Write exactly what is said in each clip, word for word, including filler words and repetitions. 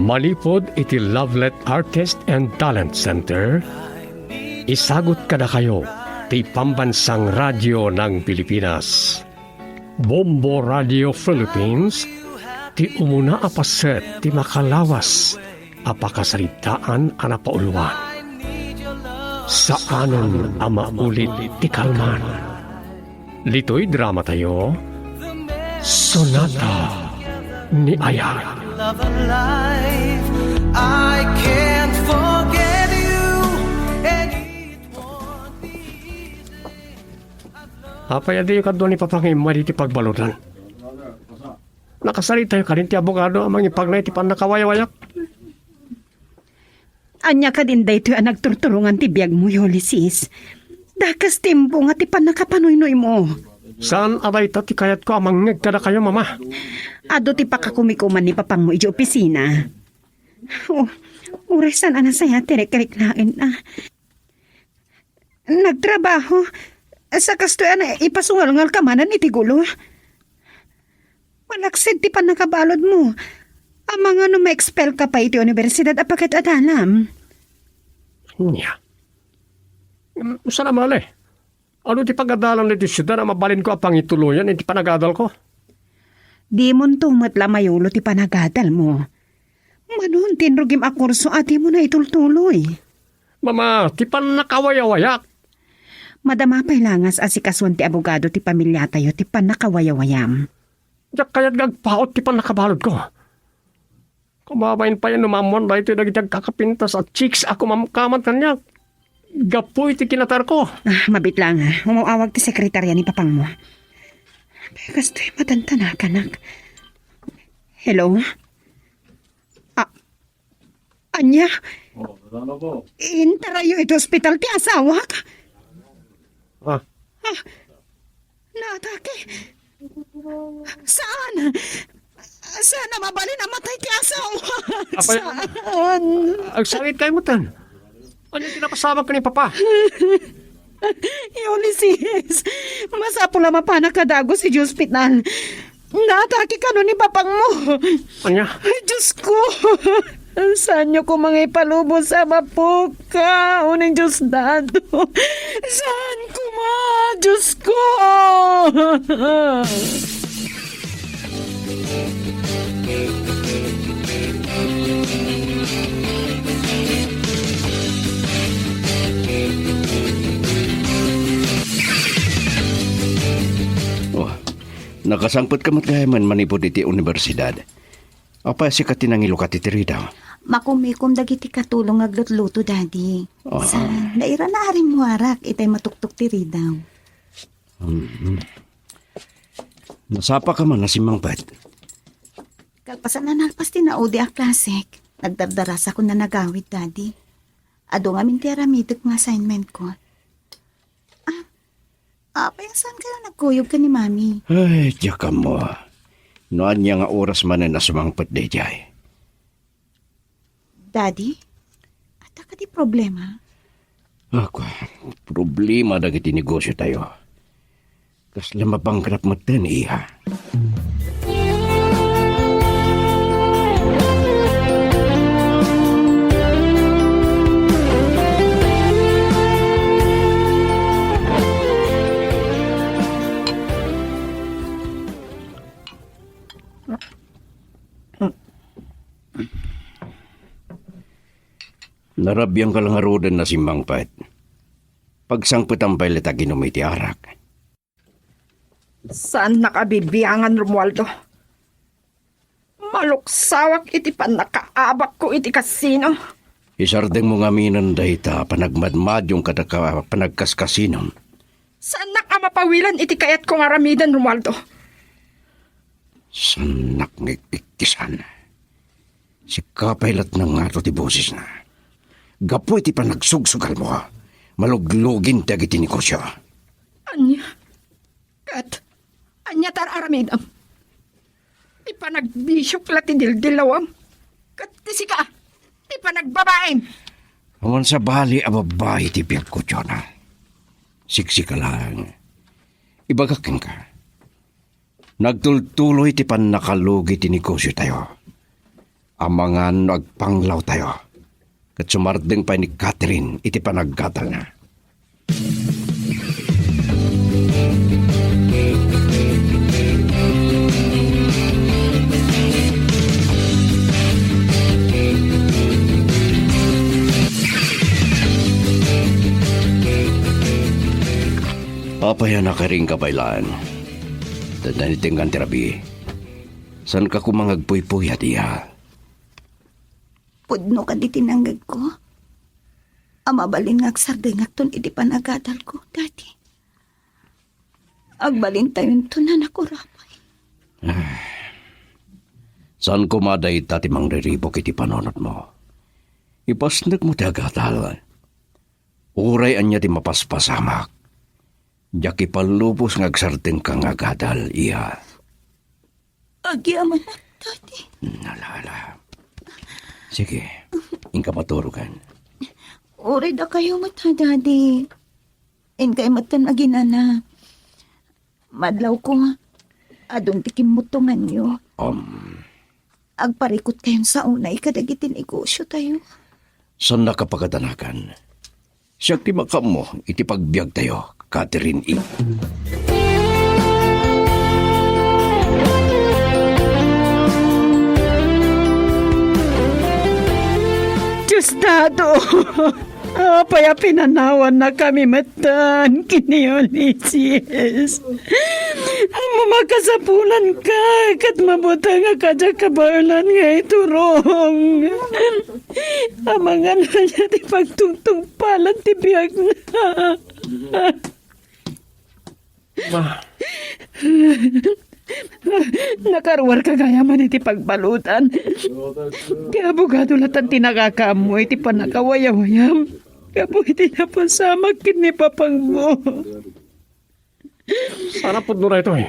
Manipud iti Lovelet Artist and Talent Center, isagut kadakayo ti Pambansang Radio ng Pilipinas. Bombo Radio Philippines, ti umuna a paset ti makalawas a pakasaritaan a napauluan. Saanen a maulit ti kalman. Ditoy drama tayo, Sonata ni Ayat. Love alive, I can't forget you, and it won't be easy. Apay a diyo kadua ni Papa nga immadi ti pagbaludan? Nakasaritayo kadin ti abogado a mangipagnay ti pannakawayawayak. Ania kadin daytoy a nagturturongan ti biagmo, Ulysses? Dakes ti imbunga ti pannakapanuynoymo. Saan a dayta ti kayatko a mangngeg kadakayo, Mama. Adu ti pakakumikuman ni Papangmo idiay opisina. Oh, uray saan a nasayaat ti rikriknaenna. Nagtrabaho. Sa kastoy a naipasungalngalka manen iti gulo. Malaksid ti pannakabaludmo. Amangan no ma-expel ka pay iti universidad a paket-adalam. Ania? Mm, saan a mali? Adu ti pagadalam ditoy siudad a mabalinko a pangituloyan iti panagadalko? Dimonto met la mayulo ti panagadalmo. Mano ti inrugim a kurso a dimo naitultuloy? Mama, ti pannakawayawayak. Madama pay la nga asikasuan ti abogado ti pamiliatayo ti pannakawayawayam. Diak kayat nga agpaut ti pannakabaludko. Kumabain pay no maammoan daytoy dagiti agkakapintas a chicks a kumamkamad kaniak gapu iti kinatarko. Ah, mabiit la nga. Umaw-awag ti sekretaria ni Papangmo. Kastoy matantanakanak. Hello? Ah, ania? Intarayo iti ospital ti asawak? Ah. Ah, naatake. Saan? Saan a mabalin a matay ti asawak? Apay, saan? Agsakit kayo mo tan. Ania ti napasamak ken ni Papa? Ulysses, masapul a mapanak a dagus idiay ospital. Naatake kano ni Papangmo. Ania? Ay, Diyos ko! Saanyo koma nga ipalubos a mapukaw ni Diosdado? Saan koma, Diyos ko? Oh, nakasangpetka met gayam manipud iti universidad. Apay a sika ti nangilukat iti ridaw? Makumikom dagiti katulong nga aglutluto, Daddy. Ah. Sa, naira na a rimmuarak itay matuktok ti ridaw. Mhm. Nasapaka man a simmangpet? Kalpasan a nalpas ti naudi a klasek, nagdardarasakon a nagawid, Daddy. Adu ngamin ti aramidek nga assignment ko. Ah, apay a saan kayo nagkuyog ken ni Mami? Ay, diak ammo. No ania nga oras manen a sumangpet daydiay. Daddy, adda kadi problema? Ako, problema dagiti negosyo tayo. Kasla mabankrupt metten, iha. Narabiangka la ngaruden a simmangpet. Pagsangpetam pay la ti aginom iti arak. Saannak a bibiangan, Romualdo. Maluksawak iti pannakaabakko iti kasino. Isardengmo ngaminen dayta panagmadmadiong kadagiti panagkaskasinom. Saannak a mapawilan iti kayatko nga aramiden, Romualdo. Saannak nga ikkisan. Sika pay laeng nga ngato ti bosesna. Gapu iti panagsugsugalmo, maluglugin dagiti negosyo. Ania? Ket ania ti ar-aramidem? Ti panagbisiok la ti dildillawem, ket ti sika, ti panagbabaim. Awan sabali a babbai ti biagko, Jonah. Siksika laeng. Ibagak kenka. Nagtultuloy ti pannakalugi ti negosyo tayo. Amangan no agpanglawtayo, ket sumardeng pay ni Catherine iti panaggadalna. Apay a nakaring kabaylaan? Dandan iti engkan ti rabii. Saanka koma nga agpuypuyat, iya? Pudno kaditi nangngegko a mabalin nga agsardengakton iti panagadalko, Daddy. Agbalintayonton a nakurapay. Saan koma dayta ti mangriribuk iti panunotmo. Ipasnekmo ti agadal. Uray ania ti mapaspasamak, diak ipalubos nga agsardengka nga agadal, iya. Agyamanak, Daddy. Ala, ala. Sige, inka maturogan. Uray dakayo met, Daddy. Inkay metten aginana. Madlawko, adun ti kimmutonganyo. Um. Agparikutkayon sa unay kadagiti negosiotayo. Saannaka pagadanagan. Siak ti makaammo iti pagbiagtayo, Catherine E. Diosdado! Apay a pinanawannakami metten ken ni Ulises? Ammom a kasapulanka ket mabutengak a diak kabaelan nga iturong. Amangan aya ti pagtungtungpalan ti biagna. Ma. Nakaruarka gayam iti pagbaludan. Ti abogado latta ti nakakaammo iti pannakawayawayam gapu iti napasamak ken ni papangmo. Saan a pudno daytoy.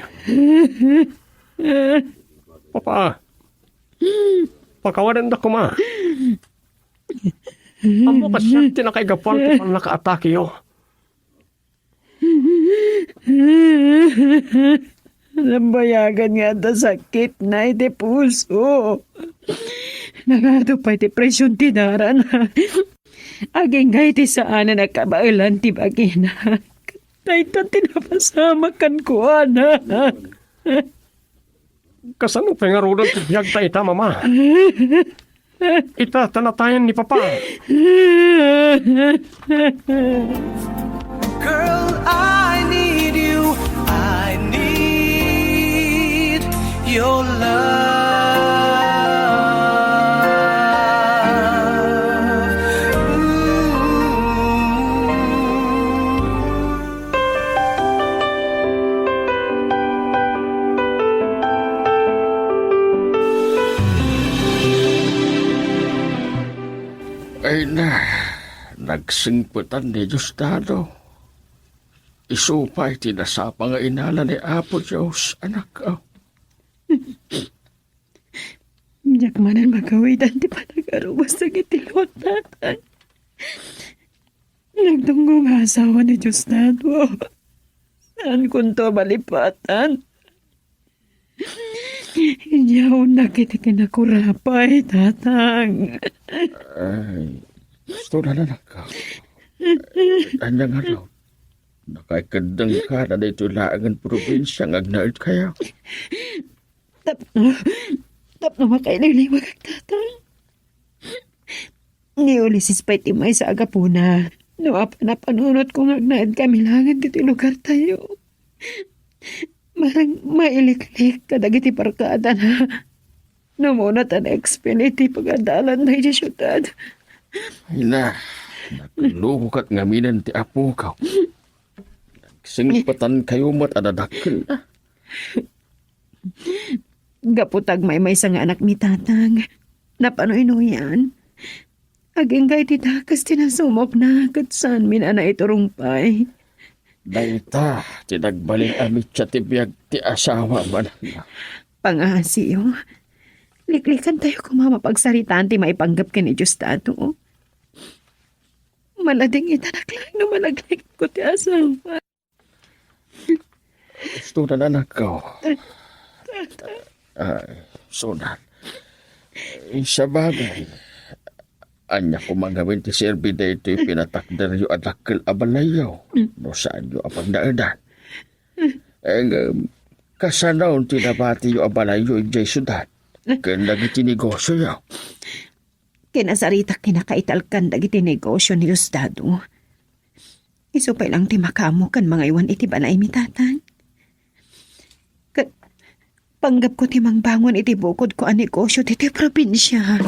Papa, pakawanendak koma. Ammok a siak ti nakaigapuan ti pannakaatakeyo. Nambayagan nga adda sakitna iti puso. Nangadu pay ti presion ti darana. Agingga iti saanen a kabaelan ti bagina. Dayta ti napasamak kenkuana. Kasano pay ngaruden ti biag dayta, Mama? Ita, ta natayen ni Papa. Girl, I need you. I need your love. Ooh. Ay na, nagsingpetan ni Diosdado. Isu pay ti nasapa nga inala ni Apo Dios, anak. Diak manen magawidan ti panagarubos dagiti luotatang. Nagdunggo nga asawa ni Diosdado. Saankonto a malipatan. Idiaonnak iti kinakurapay, Tatang. Ay, gusto na, anak. Ania ngarud? Nakaikeddengka na daytoy laengen probinsia nga agnaedkayo. Tapno, tapno makailiwliwag, Tatang. Ni Ulises pay ti maysa a gapuna no apanapanunotko nga agnaedkami laengen ditoy lugartayo. Mareng mailiklik kadagiti barkadana no umuna ta na-expel iti pagadalanna idiay siudad. Ay na, nakalukok ngaminen ti apok. Nagsingpetankayo met a dadakkel. Gapu ta agmaymaysa nga anak ni Tatang, napano inuyan. Agingga iti dakes ti nasumokna ket saanmin a naiturong pay. Dayta ti nagbalin a mitsa ti biag ti asawa, manang. Pangaasiyo, liklikantayo koma mapagsaritaan ti maipanggep ken ni Diosdado. Malading itanak laeng no malaglikko ti asawa. Gusto na, anak ko. Ay, sudan. Sabagay, ania koma ngamin ti serbi daytoy pinatakderyo a dakkel a balayyo no saanyo a pagnaedan? Ngem, kasano ti nabatiyo a balayyo idiay siudad ken dagiti negosioyo? Kinasaritak kinakaitalkan dagiti negosio ni Diosdado. Isu pay lang ti makaammo ken mangaywan iti balaymi, Tatang. Ket panggepko ti mangbangon iti bukodko a negosio ditoy probinsia.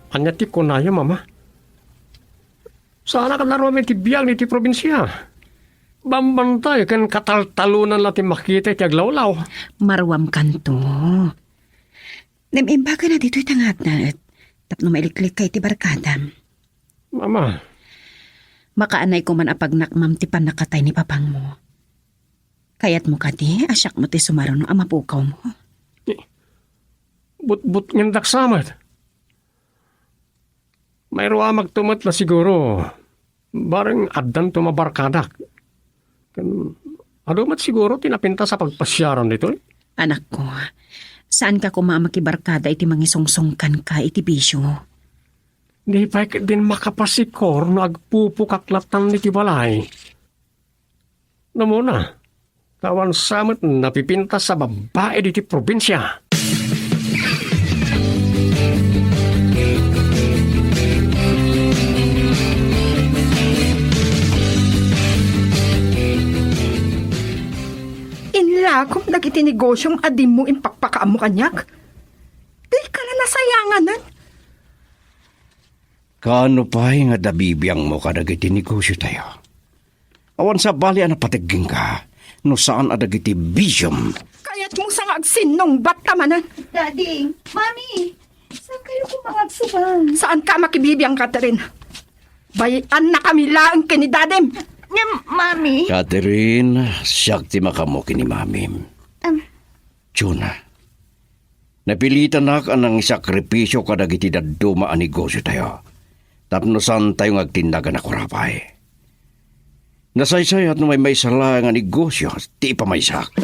Ania ti kunayo, Mama? Saanak a naruam iti biag iti probinsia. Bambantayo ken kataltalonan la ti makita iti aglawlaw. Maruamkanto. Ngem imbagana ditoy ta nga adda, tapno mailiklikka iti barkadam. Mama. Makaanay koman a pagnakmam ti pannakatay ni papangmo. Kayatmo kadi a siakmo ti sumaruno a mapukawmo? Butbutngendak sa met. Mairuamagto met la siguro. Bareng addanto mabarkadak. Ken adu met siguro ti napintas a pagpasiaram ditoy? Anakko, saanka koma a makibarkada iti mangisungsongkanka iti bisio. Di pay ketdin makapasikor no agpupukak latta iti balay. Namuna, ta awan sa met napipintas a babbai ditoy probinsia. Inlakom dagiti negosiom a dimmo impakpakaammo kaniak. Dika la nasayanganen. Kaano pay nga adda bibiangmo kadagiti negosiotayo? Awan sabali a napateggenka no saan a dagiti bisiom. Kayatmo sa nga agsinnungbat ta manen. Daddy, Mami, saan kayo kung mangagsuba? Saanka a makibibiang, Catherine. Bayannakami laeng ken ni Dadim. Ngem, Mami. Catherine, siak ti makaammo ken ni Mamim. Am. Jonah, napilitanak a nangisakripisio kadagiti dadduma a negosiotayo tapno saantayo nga agtinnag a nakurapay. Nasaysayat no maymaysa laeng a negosio ti ipamaysak.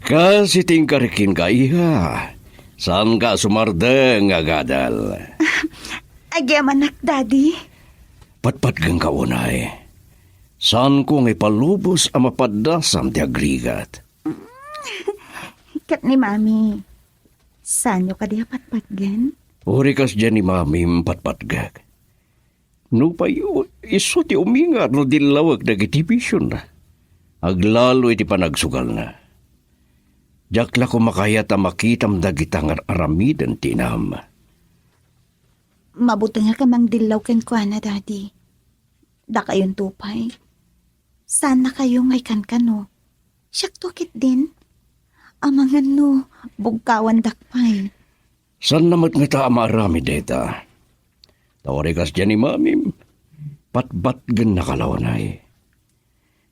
Kas iti inkarik kenka, iha. Saanka a sumardeng nga agadal. Agyamanak, Daddy. Patpatgenka unay. Saanko nga ipalubos a mapaddasam ti agrigat. Ket ni Mami, saanyo kadi a patpatgen? Uri kasdiay ni Mamim patpatgek. Nupay isu ti umingat no dillawek dagiti bisionna, aglalo iti panagsugalna. Diak la koma kayat a makitam dagita nga ar-aramiden ti inam. Mabutengak a mangdillaw kenkuana, Daddy. Dakayonto pay. Saannakayo nga ikankano. Siakto ketdin. Amangan no bugkawandak pay. Saanna met ngata a maaramid dayta. Ta uri kasdiay ni Mamim, patpatgennaka la unay.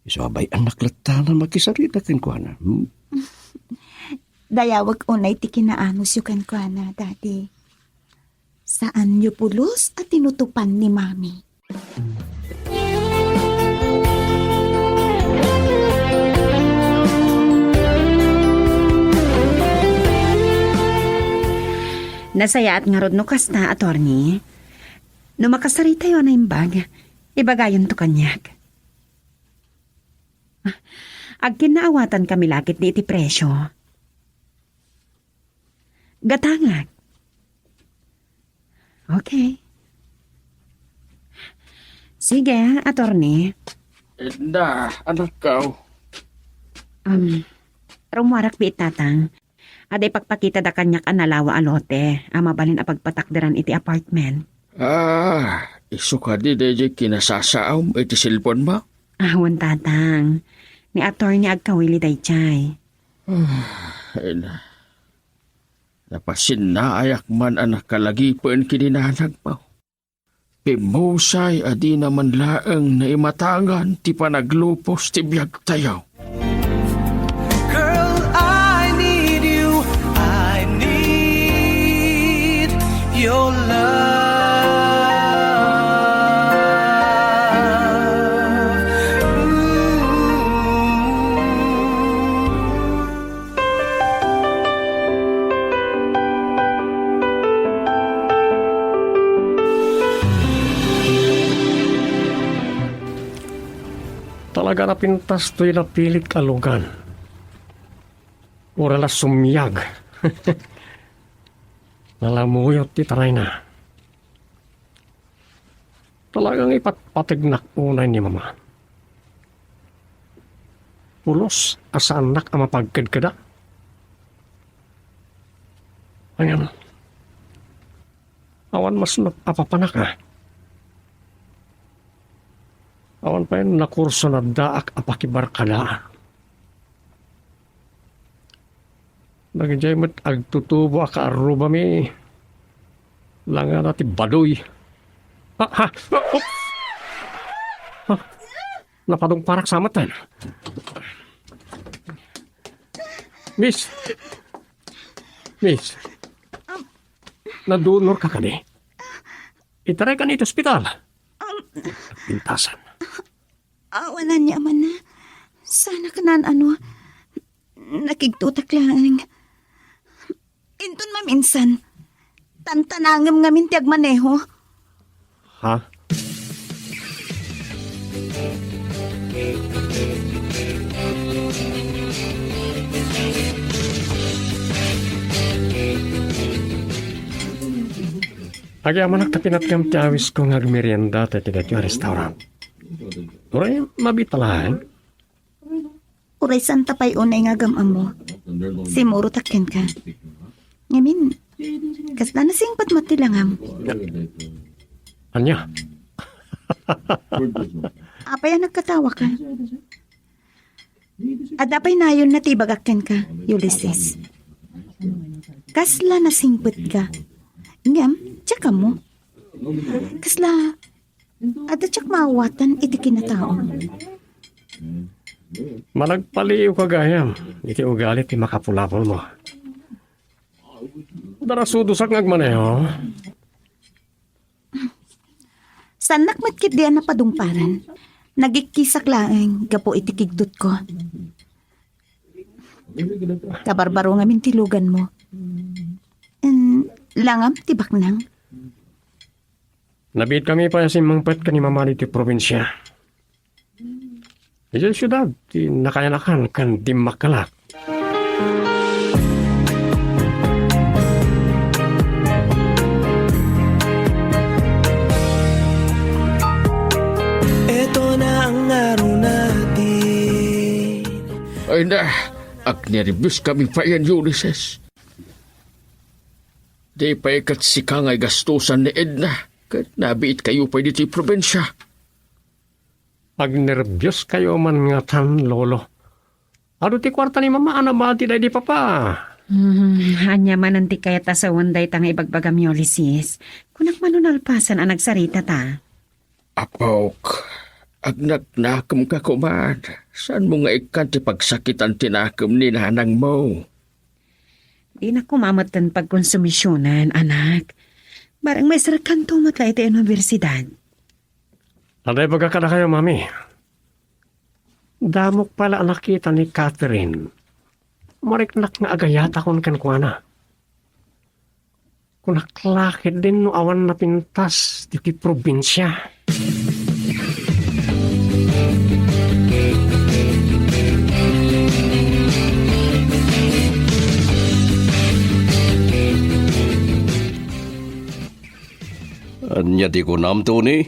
Isu a bay-annak latta a makisarita kenkuana, hmm? Dayawek unay ti kinaanusyo kenkuana, Daddy. Saanyo pulos a tinutopan ni Mami. Nasayaat ngarud no kasta, attorney. No makasaritayo a naimbag, ibagayonto kaniak. Agkinnaawatankami la ketdi iti presio. Gatangak. Okay. Sige, attorney. Edna, anakko. Um, rumuarak bi, Tatang. Adda ipakpakitada kaniak a nalawa a lote a mabalin a pagpatakderan iti apartment. Ah, isu kadi daydiay kinasasaom iti cellphone-mo? Ah, wen, Tatang. Ni attorney agkawili daydiay. Ah, ay na. Napasinnaayakman a nakalagipen ken ni nanangmo. Pimmusay a dina man laeng naimatangan ti panaglupos ti biagtayo. Girl, I need you. I need your love. Ooh. Talaga napintas toy napilit a lugan. Uray la sumiag. Nalamuyot ti tarayna. Talagang ipatpategnak unay ni Mama. Pulos a saannak a mapagkedkeda. Ayan. Awan masnop a papanak, a. Awan pay nakurso na daak a pakibarkadaan. Dagidiay met agtutubo a kaarrubami, langana ti badoy. Ha, ha, oh, oh. Ha, napadungparak sa metten. Miss. Miss. Nadunor ka kadi? Itarayka iti ospital. Pintasan. Awan ania man. Saanak naan-ano. Nakigtotak laeng. Inton maminsan, tantanangem ngamin ti agmaneho. Ha? Agyamanak ta pinatgam ti awisko nga agmerienda ta iti daytoy a restaurant. Uray, mabita laeng. Uray saan ta pay unay nga agam-ammo. Simmurotak kenka. Ngamin, kasla nasingpet met ti langam. Ania? Apay a nagkatawaka? Adda pay nayonna ti ibagak kenka, Ulysses. Kasla nasingpetka. Ngem, diak ammo. Kasla, adda diak maawatan iti kinataom. Managpaliiwka gayam iti ugali ti makapulapolmo. Darasudosak nga agmaneho. Saannak met ketdi a napadungparan. Nagikkisak laeng gapu iti kigdutko. Kabarbaro ngamin ti luganmo. Mm, langam ti baknang. Nabiitkami pay a simmangpet ken ni Mama ditoy probinsia. Idiay siudad ti nakayanakan ken dimmakkelak. Eto na ang araw natin. Ay na, agnerbios kami pay, Ulysses. Di pay ket sika nga igastusan ni Edna, ket nabiit kayo pay ditoy probinsia. Agnerbios kayo man ngatan, Lolo. Adu ti kuarta ni Mama a nabati daydi Papa. Hmm, ania manen ti kayat a sawen dayta nga ibagbagam, Ulysses? Kunak man no nalpasen a nagsaritata. Apok, agnaknakemka koman. Saanmo nga ikkan ti pagsakitan ti nakem ni nanangmo? Dinak koma metten pagkonsumisionen, anak. Bareng maestra kanto met la iti universidad. Adda ibaga kadakayo, Mami. Damok pay la a nakita ni Catherine. Mariknak nga agayatakon kenkuana. Kunak la ketdin no awan napintas ditoy probinsia. Ania ti kunam, Tony?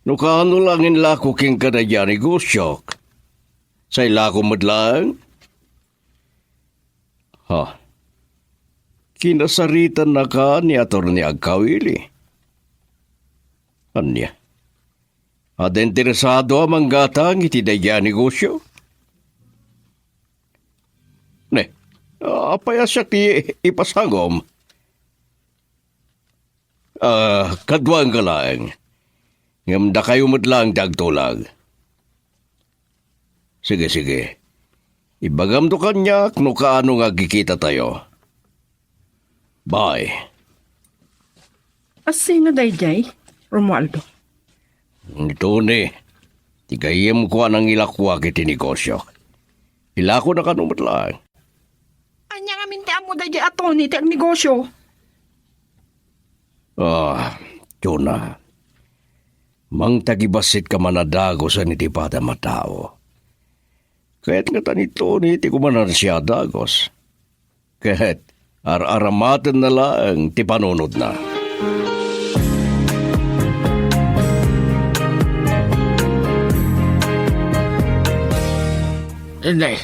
No kaano la nga inlako kenka daydi a negosiok, say lako met laeng? Ha? Kinasaritannaka ni Attorney Agkawili? Ania? Adda interesado a manggatang iti daydi a negosio? Ne, apay a siak ti ipasangom? Ah, kaduaenka laeng. Ngem dakayo met laeng ti agtulag. Sige, sige. Ibagamto kaniak no kaano nga agkikitatayo. Bye. A, sino daydiay, Romualdo? Ni Tony. Ti gayyemko a nangilakuak iti negosio. Ilakona kano met laeng. Ania ngamin ti ammo daydiay a Tony ti agnegosio? Ah, Jonah. Mangtagibassit ka man a dagus iti padam a tao. Kayat ngata ni Tony ti kumanan siya a dagus. Ket ar-aramatenna laeng ti panunotna. Inay,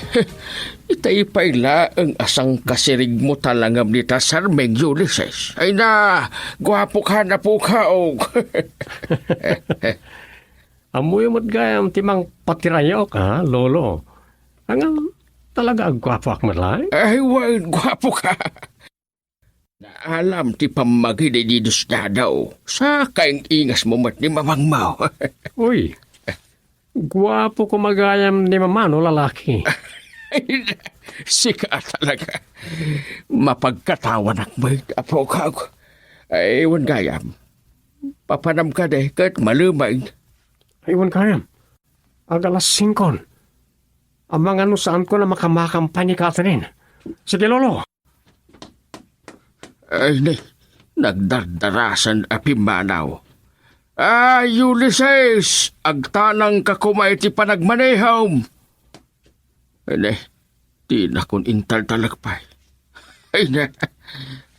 itay pay laeng a sangkasirigmo talangam dita sarming, Ulises. Ay na, guapo ka na po ka, oh. Ammoyo met gayam ti mangpatirayok, ha, Lolo? Ngem, talaga agguapoak met laeng? Ay, wen, guapo ka. Naalam ti pammagi daydi dusdadaw. Saka ing-ingas mo met ni mamangmaw. Uy, guapo ko magayam ni mama no lalaki. Sika talaga. Mapagkatawanak met, apokak. Ay, wen gayam. Papanam kadi ket malumaen. Ay, wen gayam. Ag alas singkon. Amangan no saanko a makamakam pay ni Catherine. Sige, Lolo. Ay, ni, nagdardarasan a pimmanaw. Ay, Ulises, agtanangka koma iti panagmanehom. Ay, ni, dinakon intaltalek pay. Ay, na,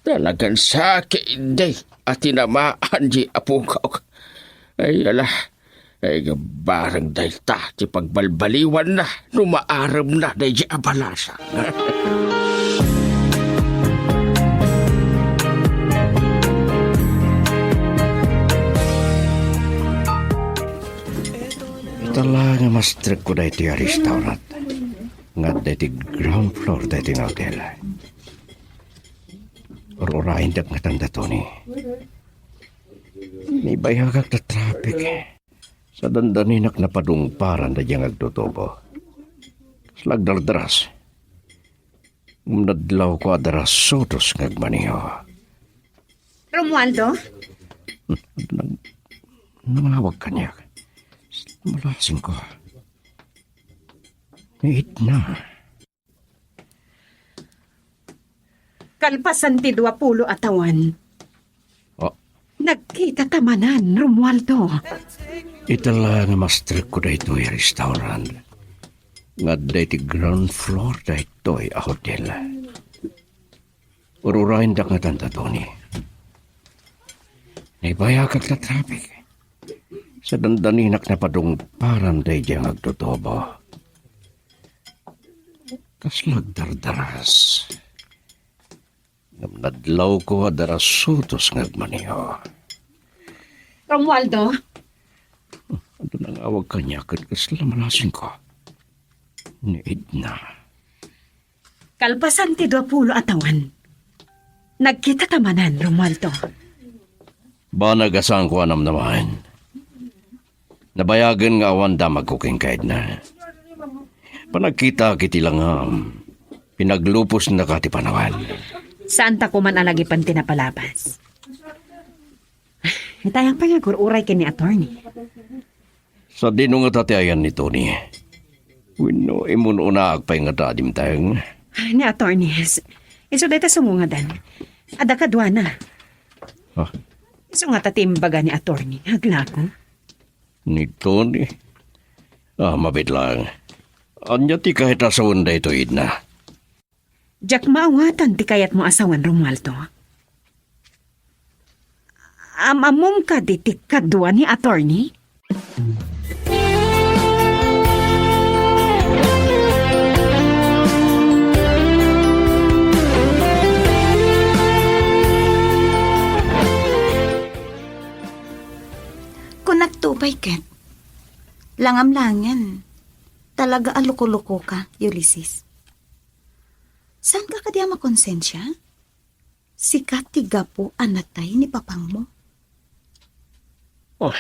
talagan sakit, day, a tinamaan di apokak. Ay, ala, ay, barang dayta ti pagbalbaliwanna no maaremna daydi a balasa. Ita la nga mastrekko daytoy a restaurant nga adda iti ground floor daytoy nga hotel. Ur-urayendak ngatan da Tony. Naibayagak ta traffic. Sa dandaninak napadungparan daydiay nga agtutubo. Kasla agdardaras. Ngem nadlawko a darasudos nga agmaneho. Romualdo? Nang-, nangawag kaniak. Malasingko. Ni Edna. Kalpasan ti duapulo a tawen. Oh. Nagkitata manen, Romualdo. Ita la nga mastrekko daytoy a restaurant nga adda iti ground floor daytoy a hotel. Ur-urayendak ngatan da Tony. Naibayagak ta traffic. Sa dandaninak napadungparan daydiay nga agtutubo. Kasla agdardaras. Ngem nadlawko a darasudos nga agmaneho. Romualdo? Adu nangawag kaniak ket kasla malasingko. Ni Edna. Kalpasan ti duapulo a tawen. Nagkitata manen, Romualdo. Banag a saanko a namnamaen. Nabayagen nga awan damagko kenka, Edna. Panagkitaak iti langam, pinaglupos naka ti panawen. Saanta koman a lagipen ti napalabas. Itayang pay nga agur-uray ken ni attorney. Sadino ngata ti ayan ni Tony? Wenno imun-unaak pay ngata a dimteng? Ni attorney, s-, isu dayta sumungadan. Adda kaduana. Ah. Isu ngata ti imbaga ni attorney nga aglako. Ni Tony? Ah, mabit lang. Ania ti kahit a sawen daytoy, Edna? Diak maawatan ti kayatmo a sawen, Romualdo. Am-ammom kadi ti kadua ni attorney? Kunak to pay ket, langamlangen, talaga a loko-lokoka, Ulises. Saanka kadi a makonsensia? Sika ti gapu a natay ni papangmo. Oh.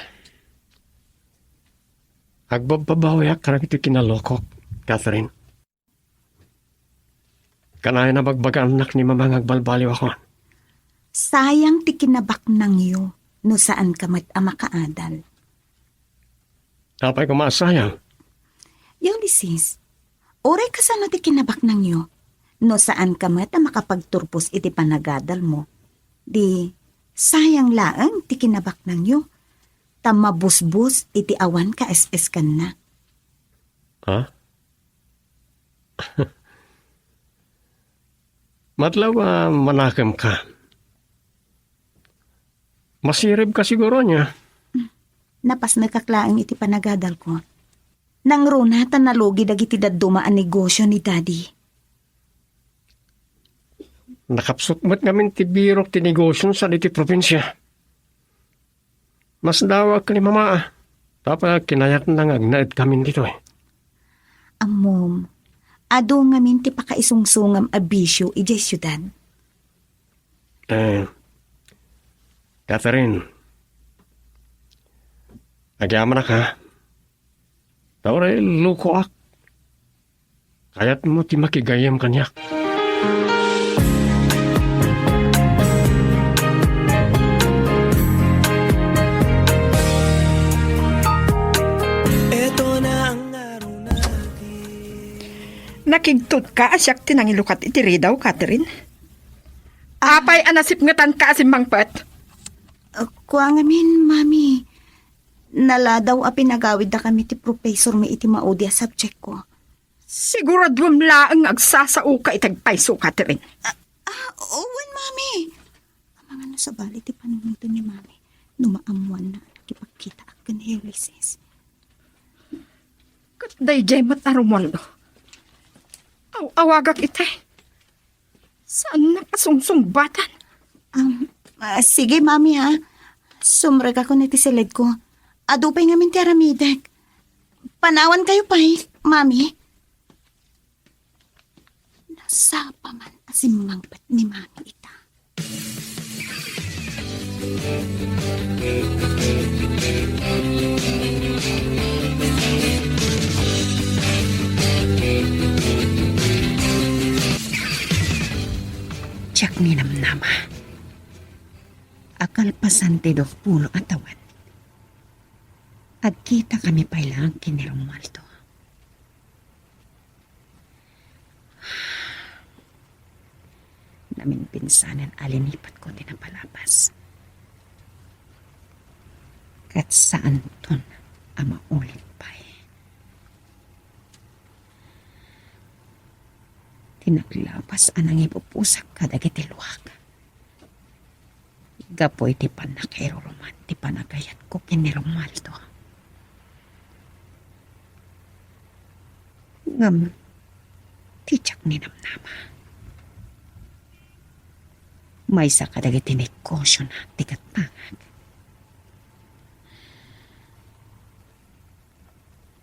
Agbabbabawiak kadagiti kinalokok, Catherine. Kanayon a bagbagaannak ni Mama nga agbalbaliwakon. Sayang ti kinabaknangyo no saanka met a makaadal. Apay koma a sayang? Ulysses, uray kasano ti kinabaknangyo, no saanka met a makapagturbos iti panagadalmo, di sayang laeng ti kinabaknangyo, ta mabusbos iti awan kaes-eskanna. Ha? Matlaw a manakemka. Masiribka siguro ania? Napasnekak laeng iti panagadalko. Nangruna ta nalugi dagiti dadduma a negosio ni Daddy. Nakapsut met ngamin ti birok ti negosio sadi ti probinsia. Masdawak ni Mama, ta apay a kinayatna nga agnaedkamin ditoy. Ammom, adu ngamin ti pakaisungsongam a bisio idiay siudad. Eh, Catherine, agyamanak, ha? Ta uray lukoak. Kayatmo ti makigayyem kaniak. Nakigtotka a siak ti nangilukat iti ridaw, Catherine? Ah. Apay a nasipngetanka a simmangpet? Ah, kua ngamin, Mami. Naladaw a pinagawiddakami ti profesormi iti maudi a subjectko. Siguraduem laeng nga agsasaoka iti agpayso, Catherine. Ah, ah, wen, Mami. Amangan no sabali ti panunoten ni Mami no maammoanna a nakipagkitaak ken ni Ulysses. Ket daydiay met a Romualdo. Aw-awagak itay. Saannak a sungsungbatan. Um, ah, sige, Mami, ha. Sumrekakon iti siledko. Adu pay ngamin ti aramidek. Panawankayo pay, Mami. Nasapa man a simmangpet ni Mami ita. Diak ninamnama a kalpasan ti duapulo a tawen, agkitakami pay laeng ken ni Romualdo. Naminpinsanen a linipatko ti napalabas. Ket saanton a maulit pay. Ti naglapas a nangipupusak kadagiti luak. Gapu iti pannakairuruman ti panagayatko ken ni Romualdo. Ngem, ti diak ninamnama, maysa kadagiti negosiona ti gattangak.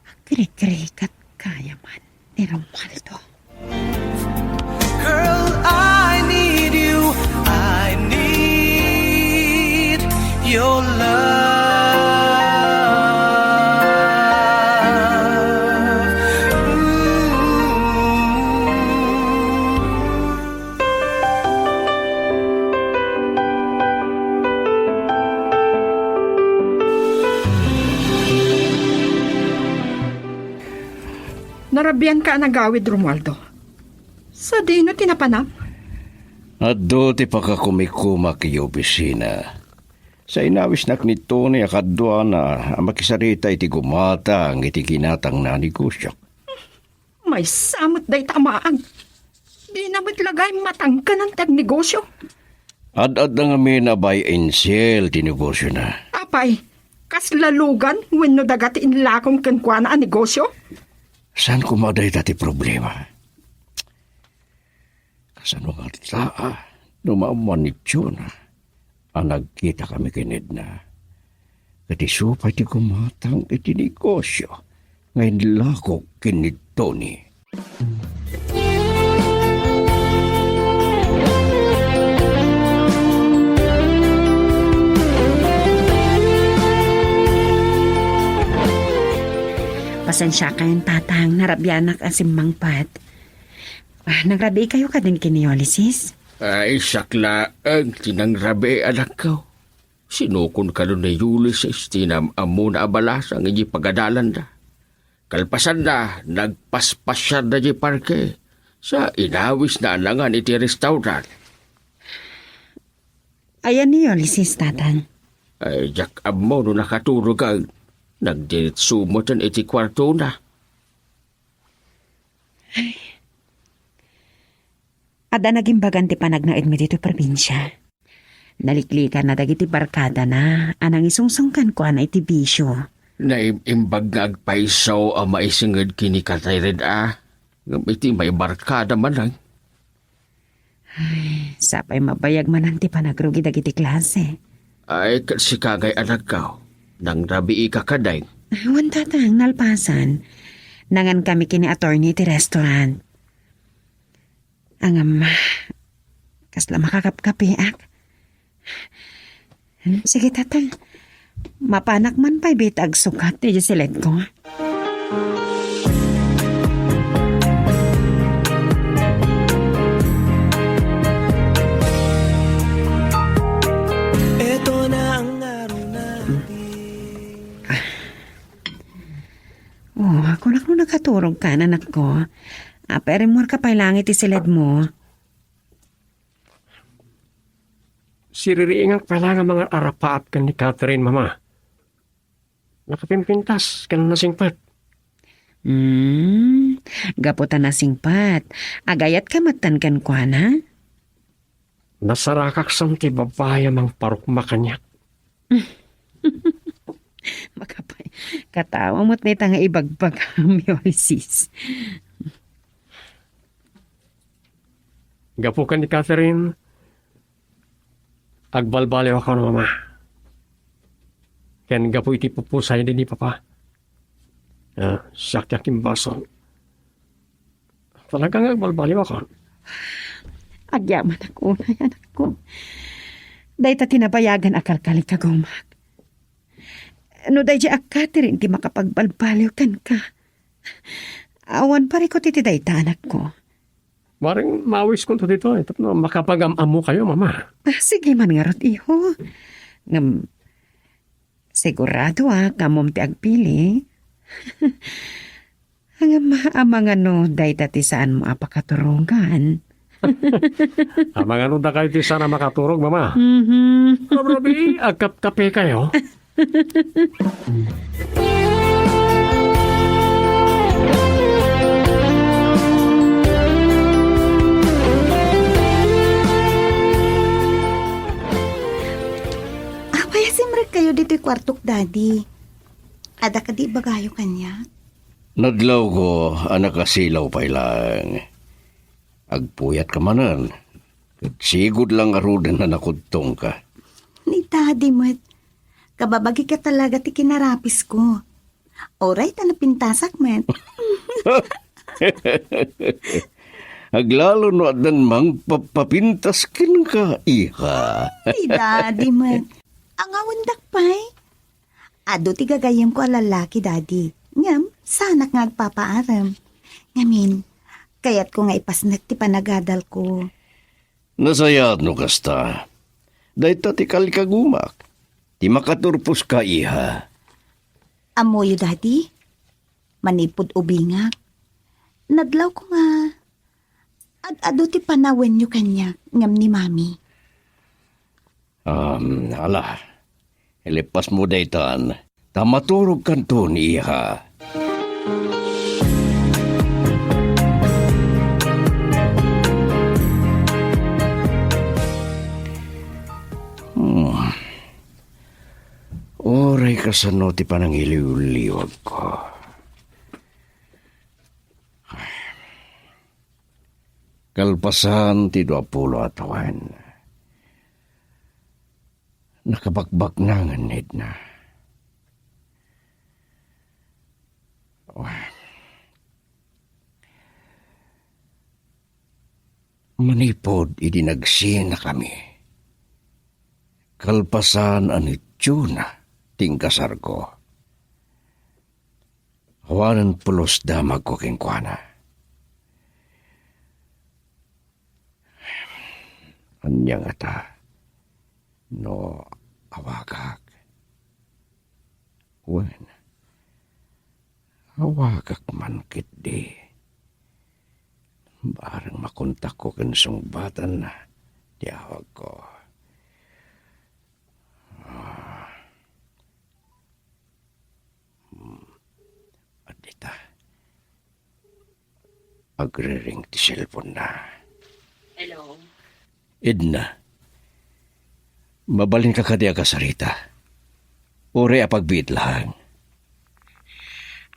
Agrigrigat kaya man ni Romualdo. Girl, I need you. I need your love. Ooh. Narabianka a nagawid, Romualdo. Sadino ti napanam? Adda ti pakakumikumak iti opisina. Sa inawisnak ni Tony a kaduana a makisarita iti gumatang iti ginatangna a negosio. Maysa met dayta a maag. Dina met la gaymmatangkenan ti agnegosio. Ad-adda ngamin a buy and sell ti negosiona. Apay, kasla lugan wenno daga ti inlakong kenkuana a negosio? Saan koma dayta ti problema. Kasano ngata no maammuan ni Jonah a nagkitakami ken Edna? Ket isu pay ti gumatang iti negosio nga inlakok ken ni Tony. Pasensiakan, Tatang, narabianak a simmangpet. Ah, nangrabii kayo kadin ken ni Ulysses? Ay, siak laeng ti nangrabii, anakko. Sinukon kano ni Ulysses ti nam-ammona a balasang iti pagadalanda. Kalpasanna, nagpaspasiarda iti parke. Sa inawisna a nangan iti restaurant. Ayan ni Ulysses, Tatang? Ay, diak ammo no nakaturog a nagdiritso metten iti kuartona. Adda nagimbagan ti panagnaedmi ditoy probinsia. Naliklikanna dagiti barkadana a nangisungsong kenkuana iti bisio. Naimbag nga agpayso a maisinged ken ni Catherine a, ngem iti maibarkada manen. Ay, sapay mabayag manen ti panagrugi dagiti klase. Ay, ket sika ngay, anakko, nangrabiika kadin? Wen, Tatang, nalpasen. Nangankami ken ni attorney iti restaurant. Ngem, kasla makakapkapiak. Hmm, sige, Tatang. Mapanak man pay bit agsukat iti siledko. Eto na ang araw natin. Oh, kunak no nakaturog ka, anakko. Apay, rimmuarka pay laeng iti siledmo. Siririingak pay laeng a mangar-arapaap ken ni Catherine, Mama. Nakapimpintas ken nasingpet. Hmm, gapu ta nasingpet, agayatka metten kenkuana? Nasarakaksan ti babai a mangparukma kaniak. Makapay, katawa met dayta nga ibagbagam, Ulysses. Gapu ken ni Catherine, agbalbaliwakon, Mama. Ken gapu iti pupusayna ni Papa, ah, siak ti akimbasol. Talaga nga agbalbaliwakon. Agyamanak unay, anakko. Dayta ti nabayagan a kalkalikagumak. No daydiay a Catherine ti makapagbalbaliw kenka, awan parikut iti dayta, anakko. Maring mawiskonto ditoy tapno makapagam-ammokayo, Mama. Ah, sige man ngarud, iho. Ngem, siguradoak a ammom ti agpili. Ngem, amangan no dayta ti saanmo a pakaturogan? Amangan no dakayo ti saan a makaturog, Mama. Mhm. Rabrabii, agkapkapekayo. Apay a simrekkayo ditoy kuartok, Daddy? Adda kadi ibagayo kaniak? Nadlawko a nakasilaw pay laeng. Agpuyatka manen, ket sigud la ngaruden a nakudtongka. Ni Daddy met, kababagika talaga ti kinarapisko. Uray ta napintasak met. Aglalo no addan mangpapapintas kenka, iha. Ni Daddy met, angawendak pay. Adu ti gagayyemko a lallaki, Daddy. Ngem, saanak nga agpapaarem. Ngamin, kayatko nga ipasnek ti panagadalko. Nasayaat no kasta. Dayta ti kalikagumak, ti makaturposka, iha. Ammoyo, Daddy? Manipud ubingak, nadlawko nga ad-adu ti panawenyo kaniak ngem ni Mami. Um, ala, ilippasmo daytan, ta maturogkanto ni iha. Hmm. Uray kasano ti panangiliwliwagko. Kalpasan ti duapulo a tawen, nakabakbaknangen ni Edna. Manipud idi nagsinakami, kalpasan a nituna ti inkasarko. Awanen pulos damagko kenkuana. Ania ngata no awagak? Wen, awagak man ketdi. Bareng makontakko ken sungbatanna ti awagko. Ah. Hmm. Adda ita. Agriring ti cellphone-na. Hello? Edna, mabalinka kadi a kasarita? Uray a pagbiit laeng?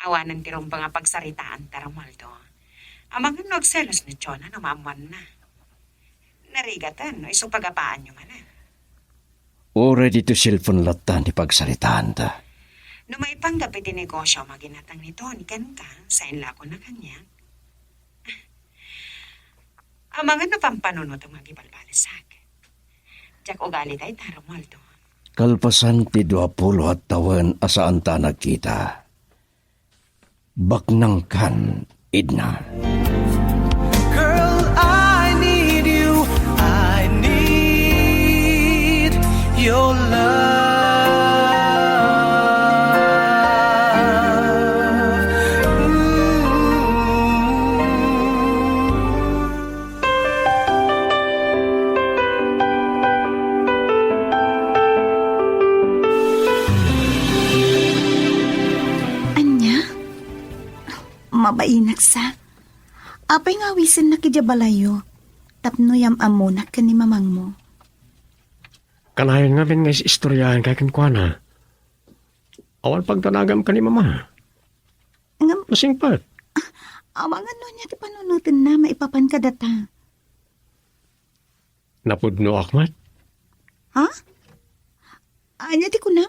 Awanen ti rumbeng a pagsaritaanta, Romualdo. Amangan no agselos ni Jonah no maammoanna. Narigaten no isu pagapaanyo manen. Uray ditoy cellphone latta ti pagsaritaanta. No maipanggep iti negosio a maginatang ni Tony kenka, saen la a kuna kaniak. Amangan no pampanunotem nga agibalbalisak. Diak ugali dayta, Romualdo. Kalpasan ti dua pulo a tawen a saanta a nagkita, baknangkan, Edna. Girl, I need you. I need your love. Ooh. Ania? Mabainak sa. Apay nga awisennak idiay balayyo tapno yam-ammonak ken ni mamangmo? Kanayon ngamin nga is-istoryaanka kenkuana. Awan pagdanagam ken ni mama. Ngem, nasingpet. Amangan no ania ti panunotenna maipapan kadata. Napudnoak met. Ha? Ania ti kunam?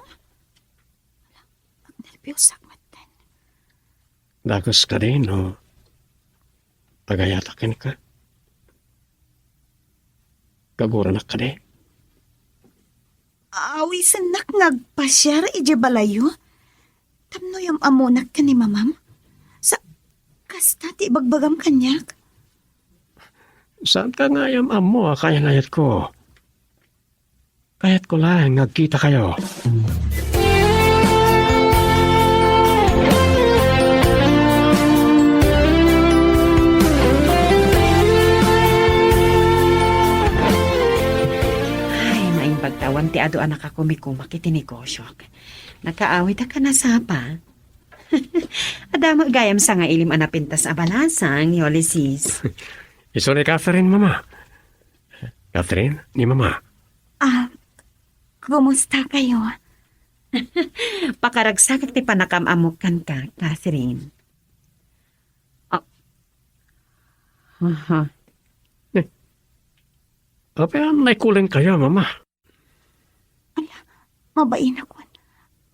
Agnerbiossak metten. Dakes kadi no agayatak kenka? Kaguronak kadi? Awisennak nga agpasiar idiay balayyo tapno yam-ammonak ken ni mamam? Sa, kasta ti ibagbagam kaniak? Saanka nga yam-ammo a kayan-ayatko? Kayatko laeng nga agkitakayo. Ay, naimbag ta awan ti adu a nakakumikumak iti negosiok. Nakaawit a kanasapa. Adda met gayam sangailim a napintas a balasang, Ulysses. Isu ni Catherine, Mama. Catherine, ni Mama. Ah, kumusta kayo? Pakaragsakak ti pannakaam-ammok kenka, Catherine. Ah. Aha. Eh. Apay a naikuling kayo, Mama? Ala, mabainak wen.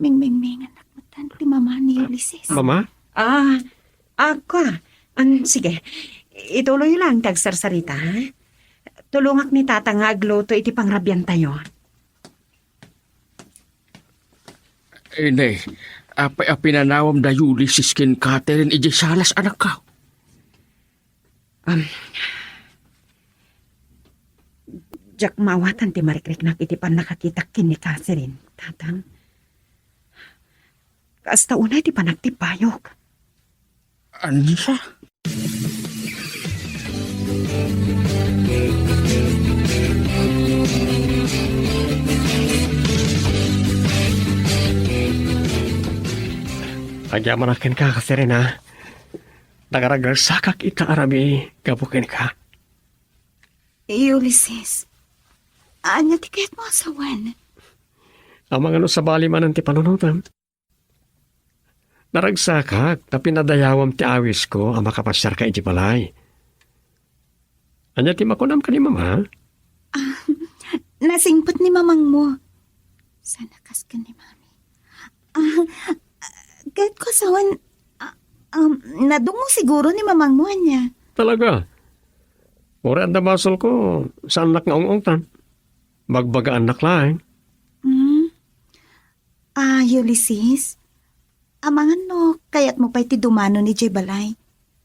Mingmingmingan ak metten ti mama ni Ulysses. Mama? Ah, ako. An, sige. Ituloy lang ti agsarsarita, ha? Tulongak ni Tata nga agluto iti pangrabiantayo. Inay, apay a pinanawam da Ulysses ken Catherine idiay salas, anakko? Um, diak maawatan ti marikriknak iti pannakakitak ken ni Catherine, Tatang. Kasta unay ti panagtippayok. Ania? Agyamanak kenka, Catherine, a. Nagaragrasakak ita a rabii gapu kenka. Ulysses, ania ti kayatmo a sawen? Amangan no sabali manen ti panunotem. Naragsakak ta pinadayawam ti awisko a makapasiarka iti balay. Ania ti makunam ken ni Mama? Ah, nasingpet ni mamangmo. Sana kas ken ni Mami. Ah, kayatko a sawen, ah, um, nadungngo siguro ni mamangmo, ania? Talaga? Uray adda basolko, saannak nga ung-ungtan. Bagbagaannak laeng. Hmm? Ah, Ulysses? Amangan no kayatmo pay ti dumanon idiay balay.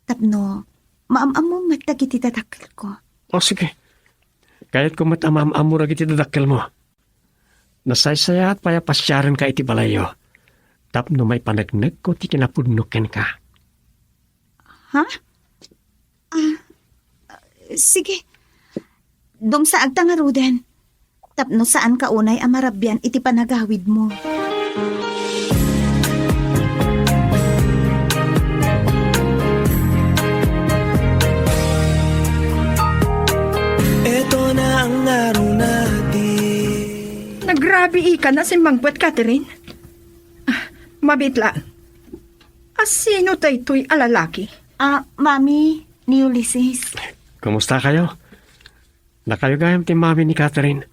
Tapno maam-ammom met dagiti dadakkelko. O, sige. Kayatko met a maam-ammo dagiti dadakkelmo. Nasaysayaat pay a pasiarenka iti balayyo. Tapno maipanegnegko ti kinapudno kenka. Ha? Ah, sige. Dumsaagta ngaruden. Tapno saanka unay a marabian iti panagawidmo. Eto na ang ngaruna ti. Nagrabiikan a simmangpet, Catherine. Ah, mabiit la. A sino daytoy a lalaki? Ah, Mami, ni Ulysses. Kumusta kayo? Dakayo gayam ti mami ni Catherine.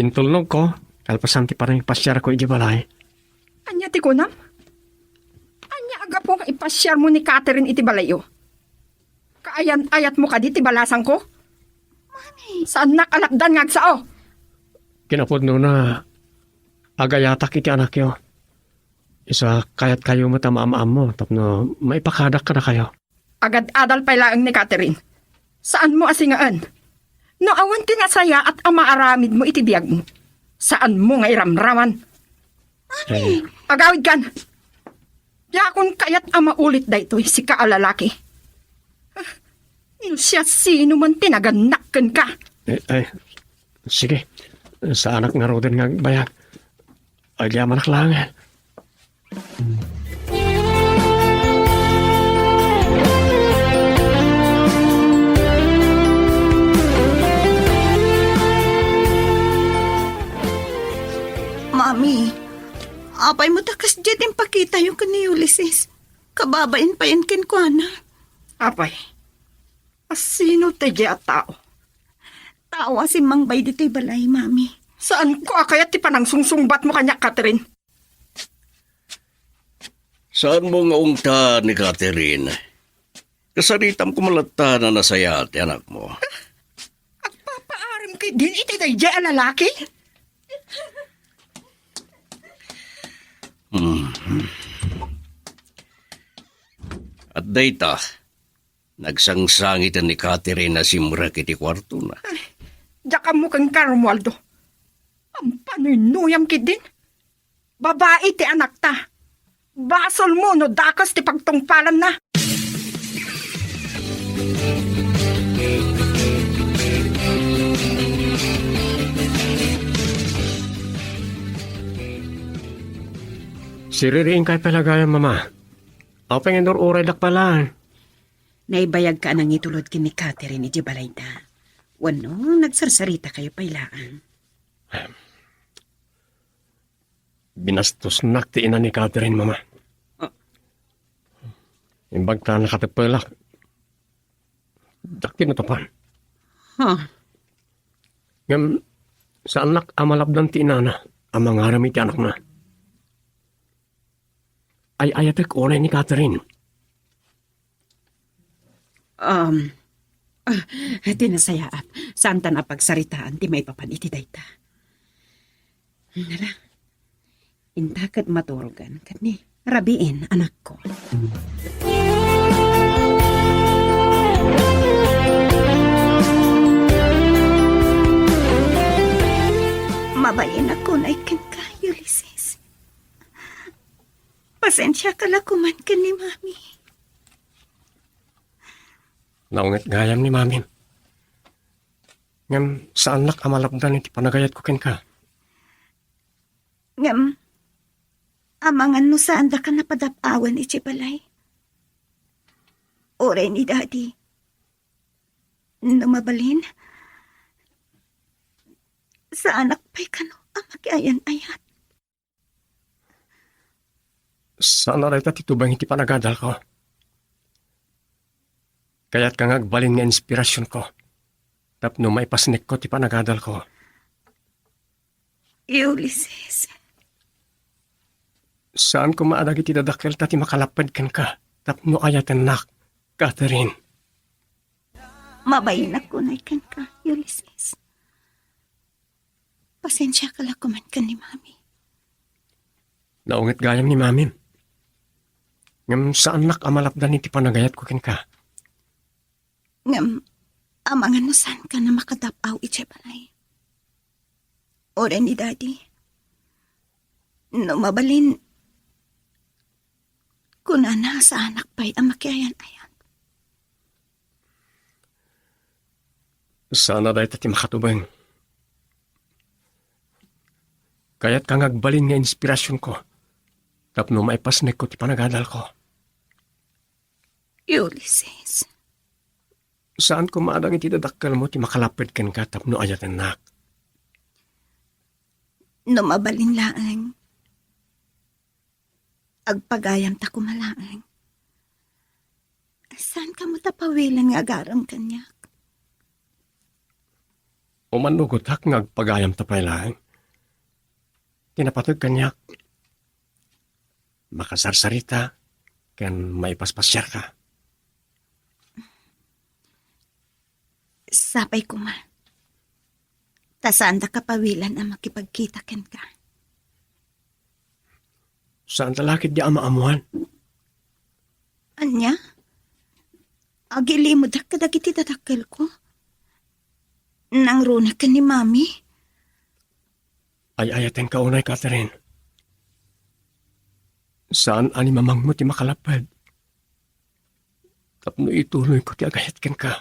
Intulnogko, kalpasan ti panangipasiarko iti balay. Ania ti kunam? Ania a gapu nga ipasiarmo ni Catherine iti balayyo? Kaayan-ayatmo kadi ti balasangko? Mami. Saannak a lapdan nga agsao. Kinapudnona, agayatak iti anakyo. Isu a kayatkayo met a maam-ammo tapno maipakadak kadakayo. Agad-adal pay laeng ni Catherine. Saanmo a singaen. No awan ti nasayaat a maaramidmo iti biagmo, saanmo nga iramraman. Mami! Eh. Agawidkan! Diakon kayat a maulit daytoy, sika a lalaki. Ah, no siasinoman ti nagannak kenka. Eh, eh, sige. Saanak ngaruden nga agbayag. Agyamanak laeng. Mami, apay met a kasdiay ti impakitayo ken ni Ulysses? Kababain payen kenkuana. Apay, a sino daydiay a tao? Tao a simmangbay ditoy balay, Mami. Saanko a kayat ti panangsungsungbatmo kaniak, Catherine. Saanmo nga ungta ni Catherine? Kasaritam koma latta a nasayaat ti anakmo. Agpapaaram ketdin iti daydiay a lalaki? Hmm. At dayta, nagsangsangiten ni Catherine a simrek iti kuartona. Ay, diak ammo kenka, Romualdo. Ampanuynuyam ketdin. Babai ti anakta. Basolmo no dakes ti pagtungpalanna. Siririingkayo pay la gayam, Mama. Apay nga inur-uraydak pay laeng? Naibayagka a nangitulod ken ni Catherine idiay balayda. Wenno, nagsarsarita kayo pay laeng? Binastosnak ti ina ni Catherine, Mama. Ah. Imbag ta nakateppelak, diak kinatapan. Ha? Ngem, saannak a malapdan ti inana a mangaram iti anakna. Ay-ayatek unay ni Catherine. Um, ah, ti nasayaat, saantan a pagsaritaan ti maipapan iti dayta. Nala, inta ket maturogan ket ni rabiin, anakko. Mabain a kunay kenka, Ulysses. Pasensiaka la koman ken ni Mami. Naunget gayam ni Mamim. Ngem saannak a malapdan iti panagayatko kenka. Ngem, amangan no saandaka napadap-awan iti balay. Uray ni Daddy. No mabalin, saanak pay kano a makiayan-ayat. Saan a dayta ti tubeng iti panagadalko. Kayatka nga agbalin nga inspirasionko tapno maipasnekko ti panagadalko. Ulysses. Saan koma a dagiti dadakkelta ti makalapped kenka tapno ayatennak, Catherine. Mabainak kunay kenka, Ulysses. Pasensiaka la koman ken ni Mami. Naunget gayam ni Mamim. Ngem saannak a malapdan iti panagayatko kenka. Ngem, amangan no saanka a makadap-aw idiay balay. Uray ni Daddy, no mabalin, kunana a saanak pay a makiayan-ayan. Saan a dayta ti makatubeng. Kayatka nga agbalin nga inspirasionko tapno maipasnekko ti panagadalko. Ulysses. Saan koma a dagiti dadakkelmo ti makalapped kenka tapno ayatennak. No mabalin laeng, agpagayamta koma laeng. Saanka met a pawilen nga agarem kaniak. Umannugotak nga agpagayamta pay laeng. Ti napateg kaniak, makasarsarita ken maipaspasiarka. Sapay koma. Ta saandaka pawilen a makipagkita kenka. Saanta la ketdi a maammoan. Ania? Agilimedak kadagiti dadakkelko. Nangruna ken ni Mami. Ay-ayatenka unay, Catherine. Saan a ni mamangmo ti makalapped tapno ituloyko ti agayat kenka.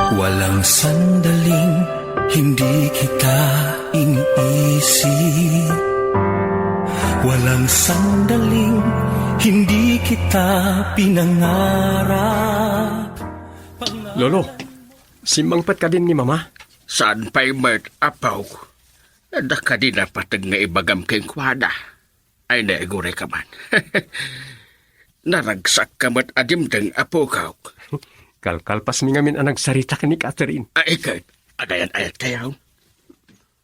Walang sandaling hindi kita iniisip. Walang sandaling hindi kita pinangarap. Lolo, simmangpet kadin ni Mama? Saan pay met, apo? Adda kadi napateg nga ibagam kenkuana? Ay, ne, aguray ka man. Naragsakka met a dimteng, apok. Kalkalpasmi ngamin a nagsarita ken ni Catherine. Ay, ket, agayan-ayatkayo?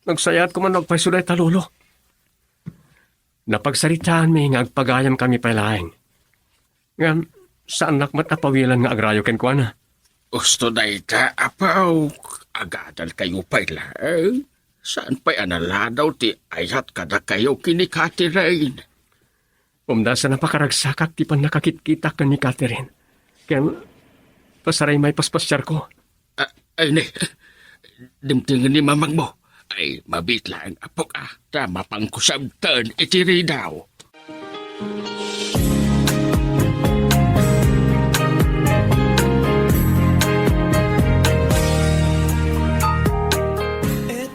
Nagsayat koma no agpayso dayta, Lolo. Napagsaritaanmi nga agpagayamkami pay laeng. Ngem, saannak met a pawilen nga agrayo kenkuana. Usto dayta, apo, agadalkayo pay laeng. Saan pay a naladaw ti ayat kadakayo ken ni Catherine. Umdasen a pakaragsakak ti pannakakitkitak ken ni Catherine. Ken, pasaray maipaspasiarko. A-, ay, ne. Dimtengen ni mamangmo. Ay, mabiit laeng, apok, a, ta mapangko sabten iti ridaw.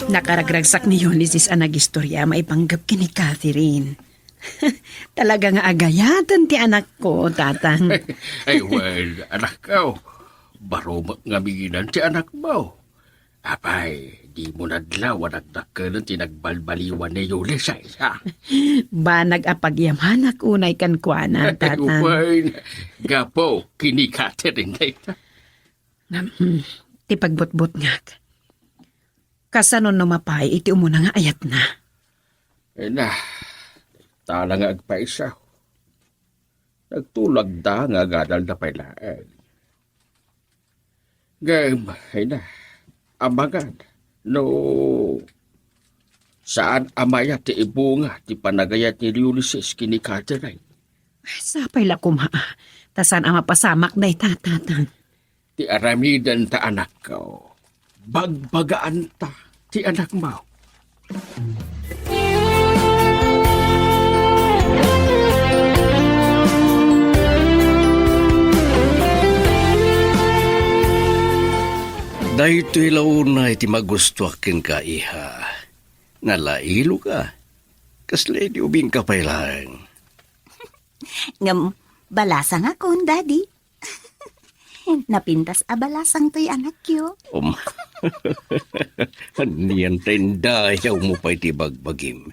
Nakaragragsak ni Ulysses a nagistorya maipanggep ken ni Catherine. Talaga nga agayaten ti anakko, Tatang. Ay, well, anakko. Baro met ngamin ti anakmo. Apay, dimo nadlaw a dakdakkelen ti nagbalbaliwan ni Ulysses, ha? Banag a pagyamanak unay kenkuana, Tatang. Ay, well, gapu ken ni Catherine dayta. Ngem, hmm, ti pagbutbutngak. Kasano no mapay iti umuna nga ayatna? Ay na, tala nga agpaisaw. Nagtulagda nga agadalda pay laeng. Ngem, ay na, amangan, no saan a mayat ti ibunga ti panagayat ni Ulysses ken ni Catherine. Sapay la koma, ta saan a mapasamak dayta, Tatang. Ti aramidenta, anakko. Bagbagaanta ti anakmo. Daytoy la unay ti magustuak kenka, iha. Nalailoka. Kasla idi ubingka pay laeng. Ngem, balasangakon, Daddy. Napintas a balasang toy anakyo. Um. Anian ta indayawmo pay ti bagbagim?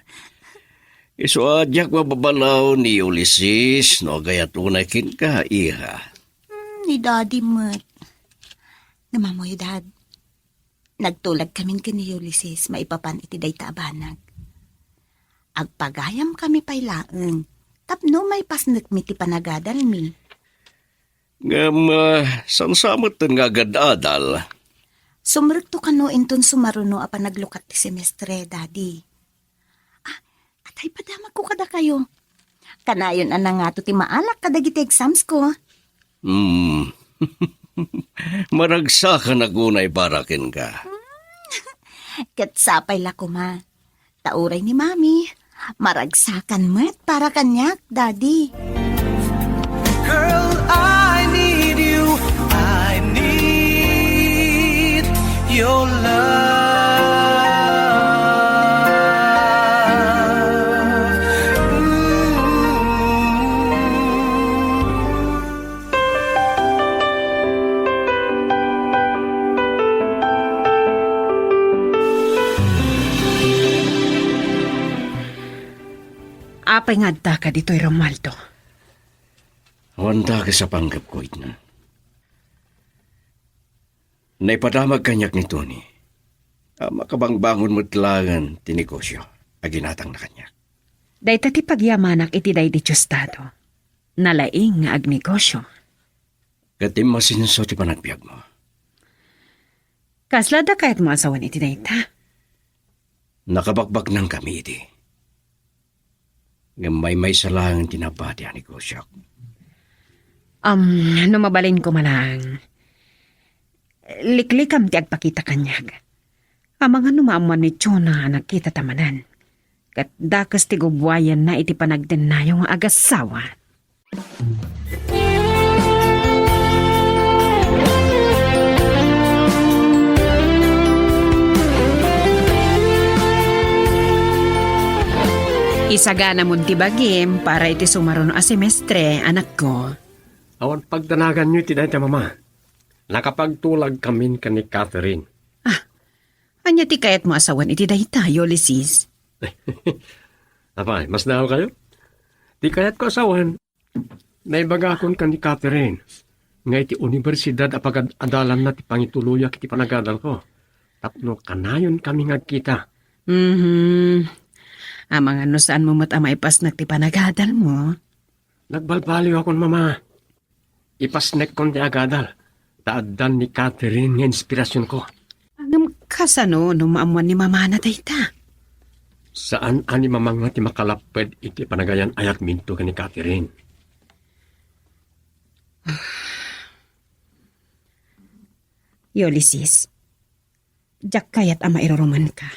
Isu a diak mababalaw ni Ulysses no agayat unay kenka, iha. Hmm, ni Daddy met. Ngem ammoyo, Dad. Nagtulagkamin ken ni Ulysses maipapan iti dayta a banag. Agpagayamkami pay laeng tapno maipasnekmi ti panagadalmi. Ngem, ah, saan sa metten nga agad-adal? Sumrekto kano inton sumaruno a panaglukat ti semestre, Daddy. Ah, atay padamagko kadakayo. Kanayon a nangato ti maalak kadagiti exams ko. Hmm. Maragsakan a gunay para kenka. Ket sapay la koma. Ta uray ni Mami, maragsakan met para kaniak, Daddy. Girl, I need you. I need your love. Apay nga adda ka ditoy, Romualdo? Awan dakes a panggepko, Edna. Naipadamag kaniak ni Tony a makabangbangon met laeng ti negosio a ginatangna kaniak. Dayta ti pagyamanak iti daydi tostado. Nalaing nga agnegosio. Ket immasenso ti panagbiagmo. Kasla adda kayatmo a sawen iti dayta? Nakabakbaknangkami idi. Ngem maymaysa laeng ti nabati a negosiok. Um, no mabalinko man laeng, liklikam ti agpakita kaniak. Amangan no maammuan ni Jonah a nagkitata manen. Ket dakes ti gubbuayanna iti panagdennayo nga agassawa. Isaganamon ti bagim para iti sumaruno a semestre, anakko. Awan pagdanaganyo iti dayta, Mama. Nakapagtulagkamin ken ni Catherine. Ah, ania ti kayatmo a sawen iti dayta, Ulysses? Apay, masdaawkayo? Ti kayatko a sawen, naibagakon ken ni Catherine nga iti universidad a pagad-adalanna ti pangituloyak iti panagadalko tapno kanayonkami nga agkita. Mhm. Amangan no saanmo met a maipasnek ti panagadalmo. Nagbalbaliwakon, Mama. Ipasnekkon ti agadal, ta addan ni Catherine nga inspirasionko. Ngem kasano no maammuan ni Mamana dayta? Saan a ni Mama nga ti makalapped iti panagayan-ayatminto ken ni Catherine. Ulysses, diak kayat a mairurumonka.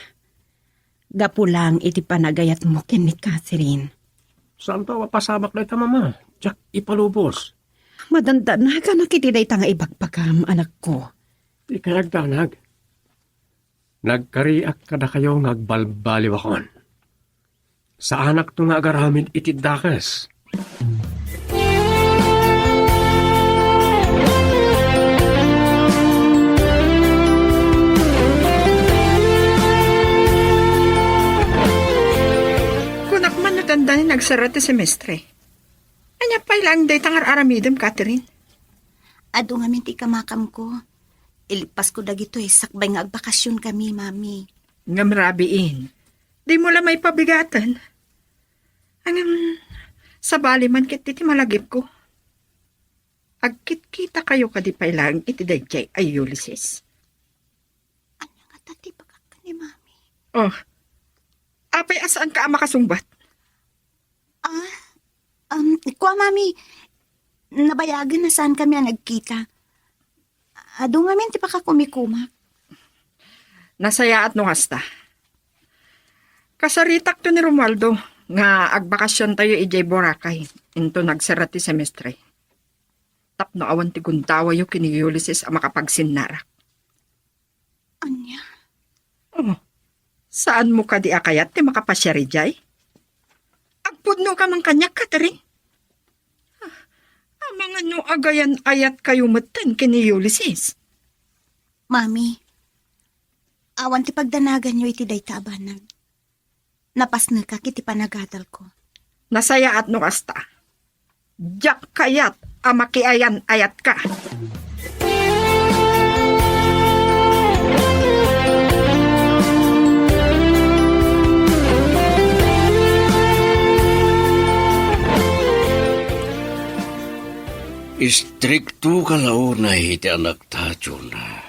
Gapu laeng iti panagayatmo ken ni Catherine. Saanto a mapasamak dayta, Mama. Diak ipalubos. Madandanaganak iti dayta nga ibagbagam, anakko. Ti kayatko a danag. Nagkariak kadakayo nga agbalbaliwakon. Saanakto nga agaramid iti dakes. Kunak man no dandani nagsara ti semestre. Ania pay laeng dayta nga ar-aramidem, Catherine? Adu ngamin ti kamakamko. Ilipasko dagitoy sakbay nga agbakasionkami, Mami. Ngem rabiin, dimo la maipabigaten. Ngem, sabali man ket ti malagipko. Agkitkitakayo kadi pay laeng iti daydiay a Ulysses? Ania ngata ti bagak ken ni Mami? Oh, apay a saanka a makasungbat? Ah, um, kua, Mami, nabayagen a saankami a nagkita. Adu ngamin ti pakakumikumak. Nasayaat no kasta. Kasaritakto ni Romualdo nga agbakasiontayo idiay Boracay inton nagsara ti semestre. Tapno awan ti gundawayo ken ni Ulysses a makapagsinnarak. Ania? Oh, saanmo kadi a kayat ti makapasiar idiay? Agpudnoka man kaniak, Catherine. Ah, amangan no agayan-ayatkayo metten ken ni Ulysses. Mami, awan ti pagdanaganyo iti dayta a banag. Napasnekak iti panagadalko. Nasayaat no kasta. Diak kayat a makiayan-ayatka. Istrikto ka la unay iti anakta, Jonah.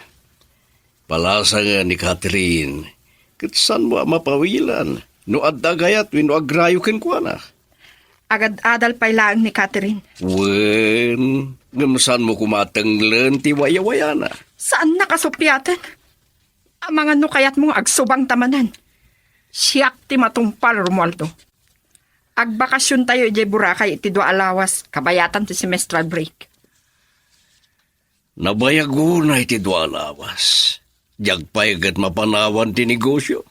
Palasangen ni Catherine, ket saanmo a mapawilan no adda agayat wenno agrayo kenkuana. Agad-adal pay laeng ni Catherine. Wen, ngem saanmo koma a tenglen ti wayawayana? Saannak a suppiaten. Amangan no kayatmo nga agsubangta manen. Siak ti matungpal, Romualdo. Agbakasiontayo idiay Boracay iti dua a lawas, kabayatan ti semestral break. Nabayag unay ti dua a lawas. Diak pay ket mapanawan ti negosio.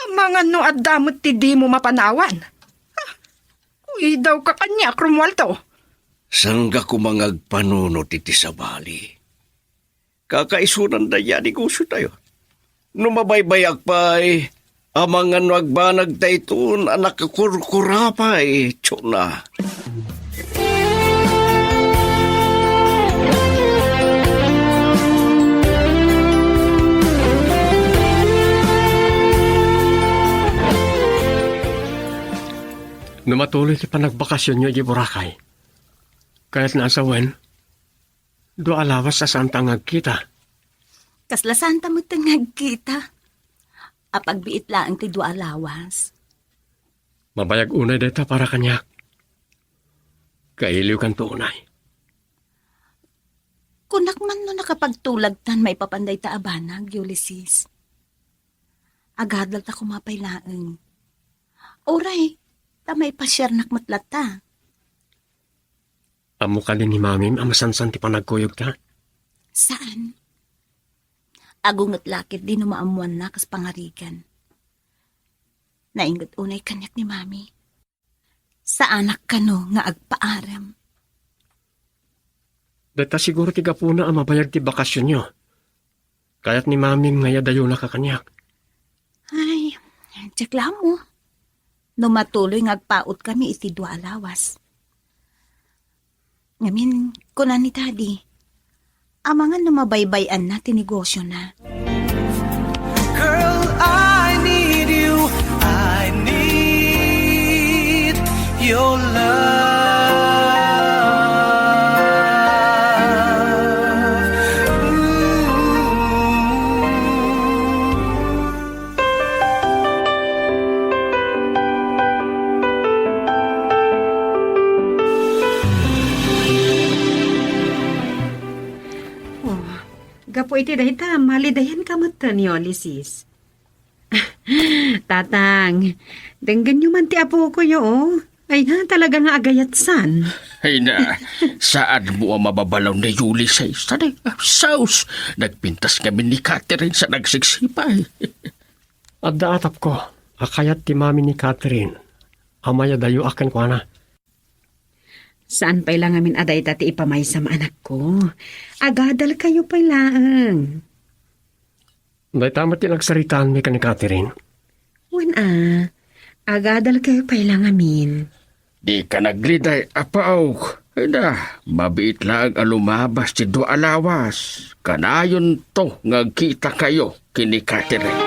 Amangan no adda met ti dimo mapanawan. Ah, kuidawka kaniak, Romualdo. Sangga koma nga agpanunot iti sabali. Kakaisunan dayta a negosiotayo. No mabaybayak pay, amangan no agbanag daytoy a nakakurkura pay, Chona. No matuloy ti panagbakasionyo idiay Boracay, kayatna a sawen, dua a lawas a saanta nga agkita. Kasla saanta met nga agkita. Apagbiit laeng ti dua a lawas. Mabayag unay dayta para kaniak. Kailiwkanto unay. Kunak man no nakapagtulagtan maipapan dayta a banag, Ulysses. Agadalta koma pay laeng. Uray, ta maipasiarnak met latta. Ammo kadi ni Mamim a masansan ti panagkuyogta? Saan. Agunget la ketdi no maammoanna kas pangarigan. Nainget unay kaniak ni Mami. Saanak kano nga agpaarem. Dayta siguro ti gapuna a mabayag ti bakasionyo. Kayat ni Mamim nga iyadayonaka kaniak. Ay, diak la ammo. No matuloy nga agpaotkami iti dua a lawas. Ngamin, kuna ni Daddy, amangan no mabaybay-anna ti negosiona. Girl, I need you. I need your love. Ooh. Oh, gapu iti dayta, malidayanka metten, Ulysses. Tatang, denggenyo man ti apokoyo, oh. Ay na, talaga nga agayatsan. Ay na, saanmo a mababalaw ni Ulysses. Tadi, ah, saus, nagpintas ngamin ni Catherine sa nagsiksipay. Adda atapko a kayat ti mami ni Catherine a mayadayoak kenkuana. Saan pay la ngamin a dayta ti ipamaysam, anakko. Agadalkayo pay laeng. Dayta met ti nagsaritaanmi ken ni Catherine. Wen a, agadalkayo pay la ngamin. Dika nagliday, apaok. Ay na, mabiit laeng a lumabas ti dua a lawas. Kanayonto nga agkitakayo ken ni Catherine.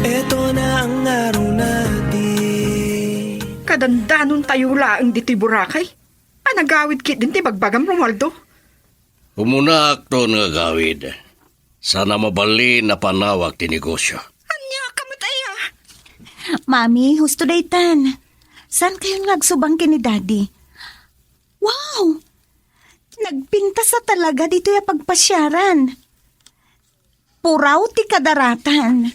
Eto na ang araw natin. Kadandanontayo laeng ditoy Boracay? A, nagawid ketdin ti bagbagam, Romualdo? Umunaakton nga agawid. Saan a mabalin a panawak ti negosio. Ania ka met aya? Mami, husto daytan. Saankayon nga agsubang ken ni Daddy? Wow! Nagpintas a talaga ditoy a pagpasiaran. Puraw ti kadaratan.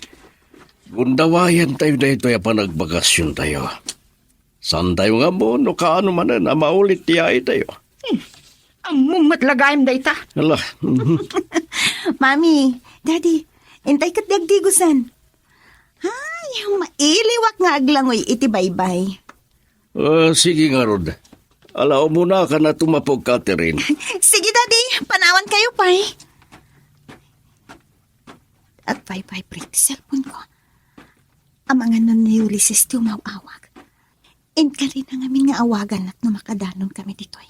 Gundawayantayo daytoy a panagbakasiontayo. Saantayo nga ammo no kaano manen a maulit ti yaitayo. Hmm. Ammom met la gayam dayta. Ala. Mami, Daddy, intay ket di agdigosen. Ay, mailiwak nga aglangoy iti baybay. Ah, sige ngarud. Ala, umunaka na tumapog, Catherine. Sige, Daddy. Panawankayo pay. Agvibrate ti cellphone ko. Amangan no ni Ulysses ti umaw-awag. Inkarina ngamin nga awagannak no makadanunkami ditoy.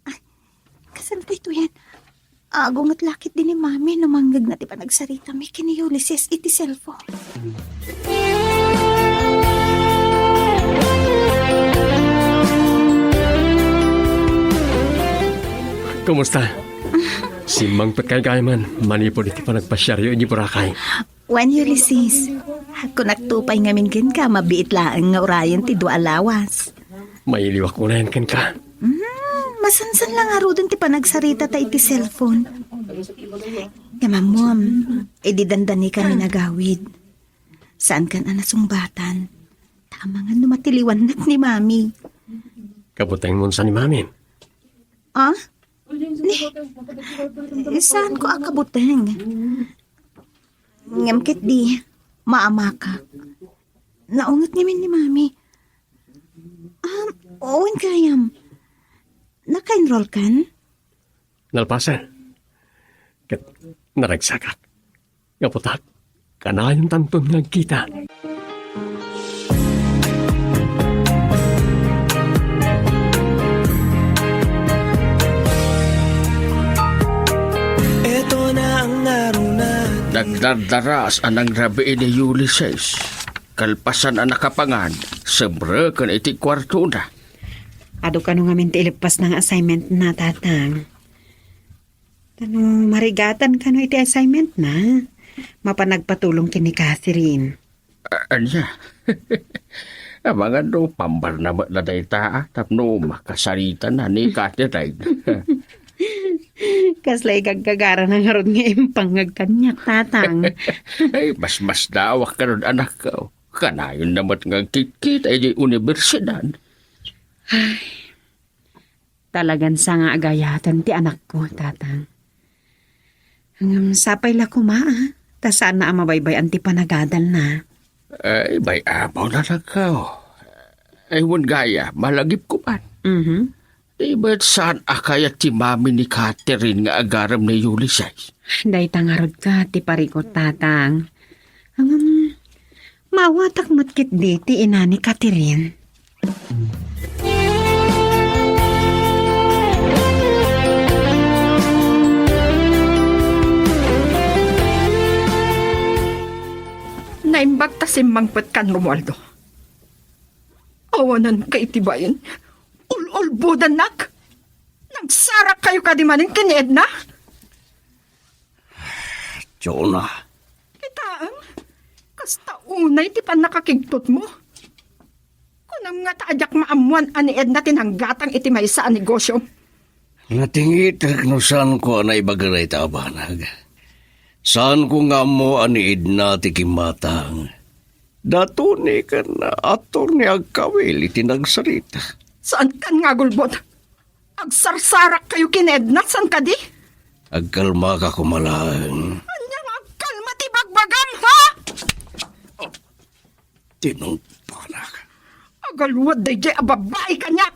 Ay, kasano daytoyen? Agunget la ketdi ni Mami no mangngegna ti panagsaritami ken ni Ulysses iti cellphone. Kumusta? Simmangpetkay gayam manipud iti panagpasiaryo idiay Boracay. Wen, Ulysses, kunakto pay ngamin kenka, mabiit laeng nga urayen ti dua a lawas. Mailiwak unayen kenka. Hmm, masansan lang ngaruden ti panagsaritata iti cellphone. Ngem ammom, idi dandani kami nagawid, saankan a nasungbatan. Ta amangan no matiliwannat ni Mami. Kabutengmon sa ni Mami? Ah? Ni, saanko a kabuteng. Ngem ketdi, maamakak. Naunget ngamin ni Mami. Um, wen gayam. Naka-enroll kan? Nalpasen. Ket naragsakak. Nga putak, kanayontanton nga agkita. Nagdardaras a nangrabii ni Ulysses. Kalpasan a nakapangan, simreken iti kuartona. Adu kano ngamin ti ileppasna nga assignmentna, Tatang? Ta no marigatan kano iti assignmentna, mapan agpatulong ken ni Catherine. A-, ania? Amangan no pambarna met na dayta, a, tapno makasaritana ni Catherine. Kasla igaggagarana ngarud nga impangngeg kaniak, Tatang. Ay, mas masdawak kano, anakko. Kanayonna met nga agkitkita idiay universidad. Ay, talagan sa nga agayaten ti anakko, Tatang. Ngem sapay la koma, a, ta saanna a mabaybay-an ti panagadalna. Ay, bay-abaw na lang kao. Ay, wen gayam, malagipko man. Mhm. Di met saan a kayat ti mami ni Catherine nga agarem ni Ulysses? Dayta ngarud ket ti parikut, Tatang. Ngem, maawatak met ketdi ti ina ni Catherine. Naimbag ta simmangpet kan Romualdo. Awananka iti bain. Ul-ulbodannak. Nagsarakkayo kadi manen ken ni Edna? Jonah. Kitaem, kasta unay ti pannakakigtotmo. Kunam nga ta a diak maammoan a ni Edna ti nanggatang iti maysa a negosio. Natingitek no saanko a naibaga dayta a banag. Saanko nga ammo a ni Edna ti kimmatang. Da Tony ken Attorney agkawil iti nagsarita. Saankan nga agulbod? Agsarsarakkayo ken Edna, saan kadi? Agkalmaka koma laeng. Ania nga agkalma ti bagbagam, ha? Tinungpanak. Agaluad daydiay a babbai kaniak!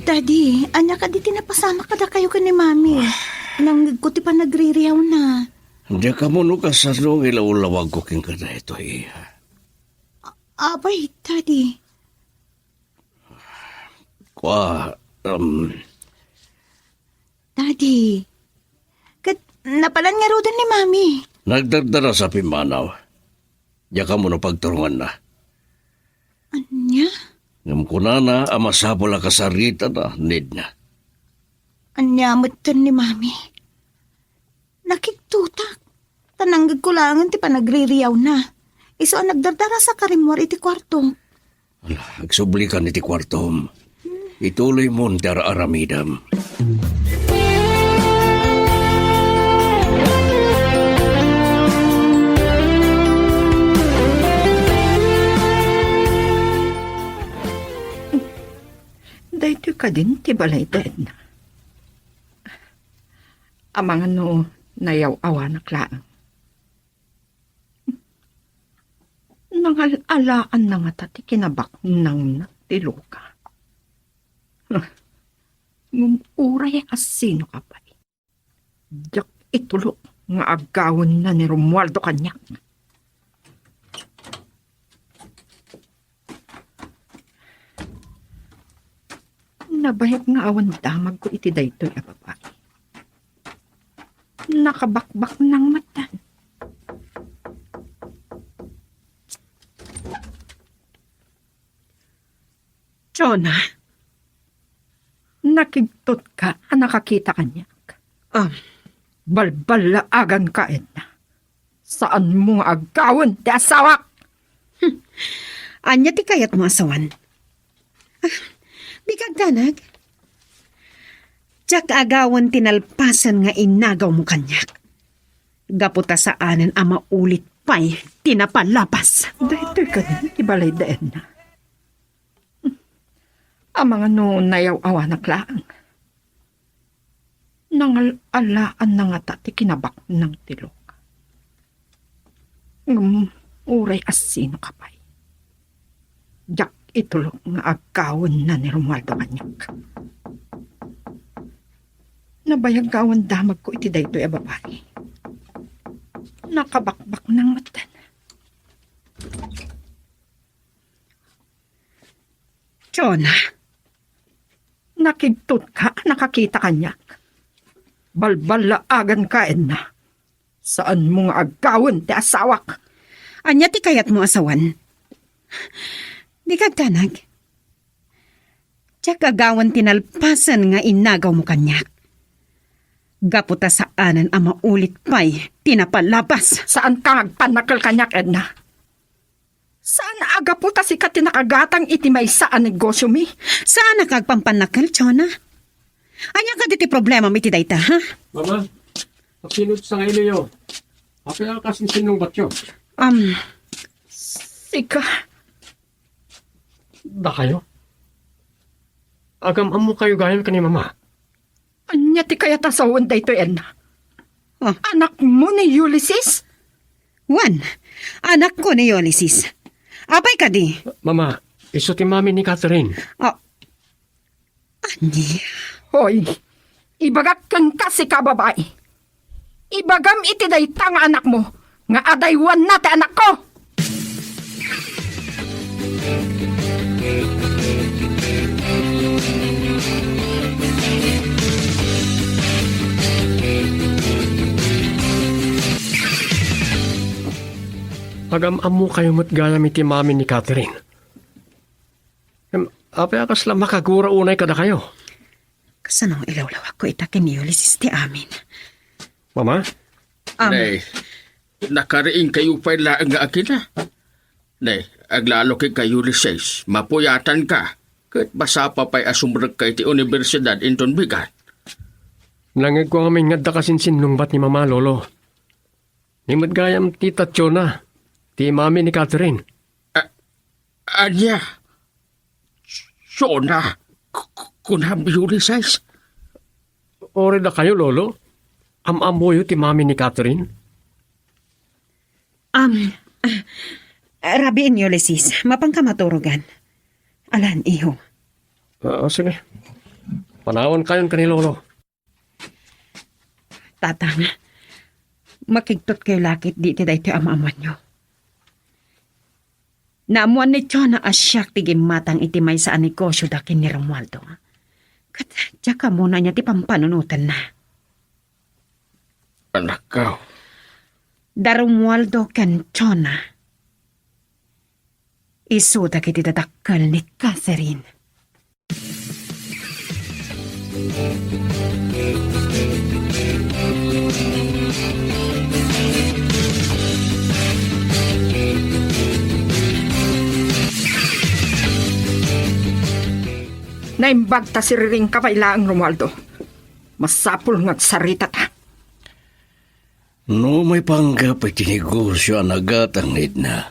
Daddy, ania kadi ti napasamak kadakayo ken ni Mami? Nangngegko ti panagririawna. Diak ammo no kasano nga ilawlawagko kenka daytoy. A-, apay, Daddy? Kua, um, Daddy, ket napalan ngaruden ni Mami. Nagdardaras a pimmanaw. Diak ammo no pagturonganna. Ania? Ngem kunana a masapul a kasaritana ni Edna. Ania metten ni Mami? Nakigtotak. Ta nangngegko laengen ti panagririawna. Isu a nagdardarasa ka rimmuar iti kuarto. Ala, agsublikan iti kuartom. Ituloymon ti ar-aramidem. Daytoy kadin ti balay da Edna. Amangan no nayaw-awanak laeng. Nangal-alaanna ngata ti kinabaknangna ti Luka. Ngem uray a sino ka pay, diak itulok nga aggawenna ni Romualdo kaniak. Nabayag nga awan damagko iti daytoy a babai. Nakabakbaknang met. Jonah, nakigtotka a nakakita kaniak. Ah. Balballaaganka, Edna. Saanmo nga aggawen ti asawak. Hmm. Ania ti kayatmo a sawen? Ah, dika agdanag. Diak agawen ti nalpasen nga inagawmo kaniak. Gapu ta saanen a maulit pay ti napalabas. Daytoy kadi ti balay da Edna. Amangan no nayaw-awanak laeng. Nangal-alaanna ngata ti kinabaknang ti loka. Ngem uray asinoka pay, diak itulok nga aggawenna ni Romualdo kaniak. Nabayag nga awan damagko iti daytoy a babai. Nakabakbaknang metten. Jonah, nakigtotka a nakakita kaniak. Balballaaganka, Edna. Saanmo nga aggawen ti asawak. Ania ti kayatmo a sawen? Dika agdanag. Diak agawen ti nalpasen nga inagawmo kaniak. Gapu ta saanen a maulit pay ti napalabas. Saanka nga agpannakkel kaniak, Edna. Saan a gapu ta sika ti nakagatang iti maysa a negosiomi? Saan a kagpampannakel, Jonah? Ania kadi ti problemam iti dayta, ha? Mama, apinut sa ngayon yo. Apay a kasinsinungbatyo? Um, sika. Dakayo? Agam-ammo kayo gayam ken ni Mama. Ania ti kayat a sawen daytoy, Edna? Ah. Anakmo ni Ulysses? Wen, anakko ni Ulysses. Apay kadi? Mama, isu ti mami ni Catherine. Ah, ania? Hoy, ibagak kenka, sika babai. Ibagam iti dayta nga anakmo nga adaywanna ti anakko. Agam-ammo kayo met gayam iti mami ni Catherine. Em, apay a kasla makagura unay kadakayo? Kasano nga ilawlawagko ita ken ni Ulysses ti amin? Mama? Am- Nay, nakariing kayo pay laeng nga agkita. Nay, aglalo kenka, Ulysses, mapuyatanka, ket masapa pay a sumrekka iti universidad inton bigat. Nangegko ngamin nga adda kasinsinungbat ni Mama, Lolo. Ni met gayam ti Tationa, ti mami ni Catherine. A-, ania? Jonah, k-, k-, kunam, Ulysses? Uray dakayo, Lolo? Am-ammoyo ti mami ni Catherine? Am, ah, rabiin, Ulysses. Mapanka maturogan. Alan, iho. Ah, sige. Panawan kayon ken ni Lolo. Tatang, makigtot kayo la ketdi iti daytoy a maammoanyo. Naammoan ni Jonah a siak ti gimmatang iti maysa a negosio da ken ni Romualdo. Ket diak ammo no ania ti pampanunotenna. Anakko. Da Romualdo ken Jonah, isu dagiti dadakkel ni Catherine. Naimbag ta siriringka pay laeng, Romualdo. Masapul nga agsaritata. No maipanggep iti negosio a nagatang ni Edna,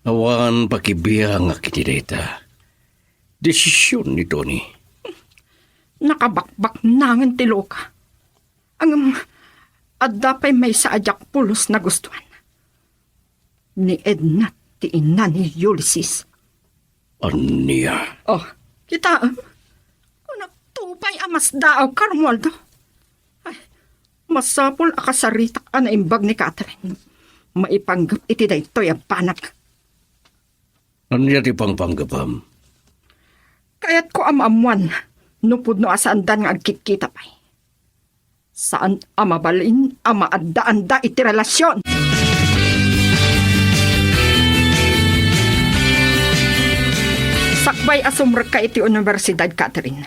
awan pakibiangak iti dayta. Desisyon ni Tony. Nakabakbaknangen ti loka. Ngem, adda pay maysa a diak pulos nagustuan. Ni Edna ti ina ni Ulysses. Ania? Oh, kitaem? Kunakto pay a masdaawka, Romualdo. Ay, masapul a kasaritak a naimbag ni Catherine. Maipanggep iti daytoy a banag. Ania ti pangpanggepem? Kayatko a maammoan no pudno a saandan nga agkitkita pay. Saan a mabalin a maaddaanda iti relasion. Sakbay a sumrekka iti universidad, Catherine,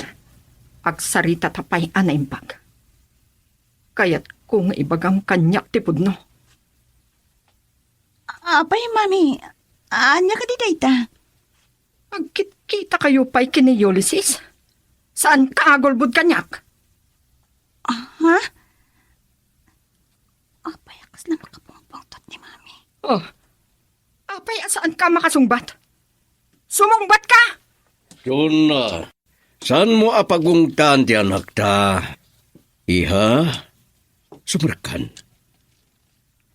agsaritata pay a naimbag. Kayatko nga ibagam kaniak ti pudno. Apay, Mami, ania kadi dayta? Agkitkitakayo pay ken ni Ulysses? Saanka nga agulbod kaniak? Ha? Apay a kasla makapungpungtot ni Mami? Oh, apay a saanka makasungbat? Sumungbatka! Jonah, saanmo a pagungtan ti anakta? Iha, sumrekkan.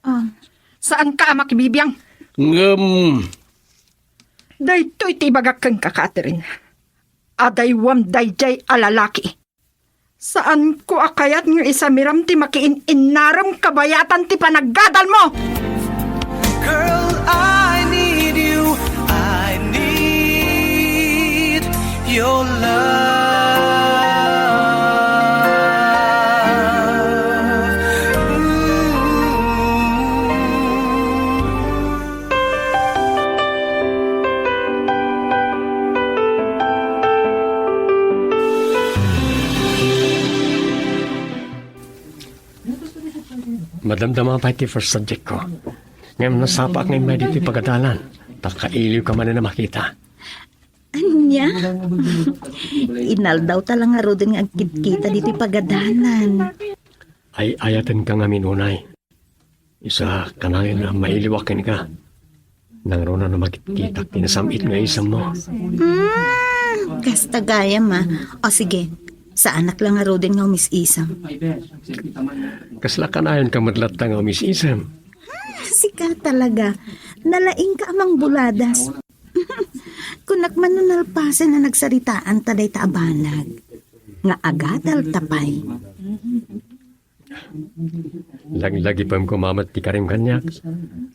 Ah, saanka a makibibiang? Ngem, daytoy ti ibagak kenka, Catherine. Adaywam daydiay a lalaki. Saanko a kayat nga isamiram ti makiin-innarem kabayatan ti panaggadalmo! Girl, I need you. I need your love. Ooh. Madamdama pay ti first subject ko. Ngem nasapaak nga immay ditoy pagadalan, ta kailiwka manen a makita. Ania? Inaldaw ta la ngaruden nga agkitkita ditoy pagadalan. Ay-ayatenka ngamin unay. Isa, kanayon a mailiwak kenka. Nangruna no makitkitak ti nasam-it nga isemmo. Hmm, kasta gayam a. O sige, saanak la ngaruden nga umis-isem. Kasla kanayonka met latta nga umis-isem? Hmm, sika talaga. Nalaingka a mangbuladas. Kunak man no nalpasen a nagsaritaanta dayta a banag. Nga agadalta pay. Laglagipem koma met ti karim kaniak,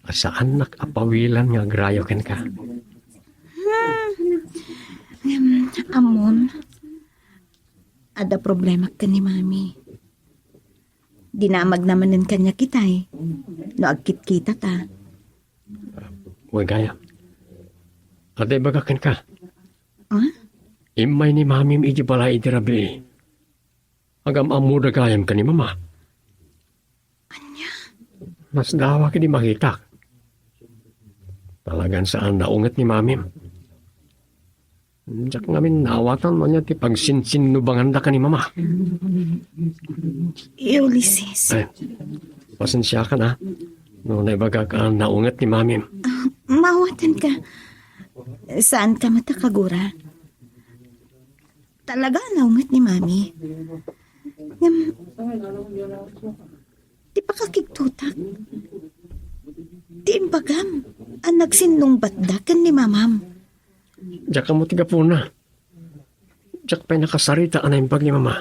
a saannak a pawilan nga agrayo kenka. Hmm. Em, ammom, adda problemak ken ni Mami. Dinamagna manen kaniak itay no agkitkitata. Wen gayam. Adda ibagak kenka. Ah? Immay ni Mamim iti balay iti rabii. Agam-ammoda gayam ken ni Mama. Ania? Nasdaawak idi makitak. Talagan saan naunget ni Mamim. Diak ngamin naawatan no ania ti pagsinsinnubanganda ken ni Mama. Ulysses. Ay, pasensiakan, a. No naibagak a naunget ni Mamim. Ah, maawatanka. Saanka met a kagura? Talaga a naunget ni Mami. Ngem, ti pakakigtotak, ti imbagam a nagsinnungbatda ken ni Mamam. Diak ammo ti gapuna. Diak pay nakasarita a naimbag ni Mama.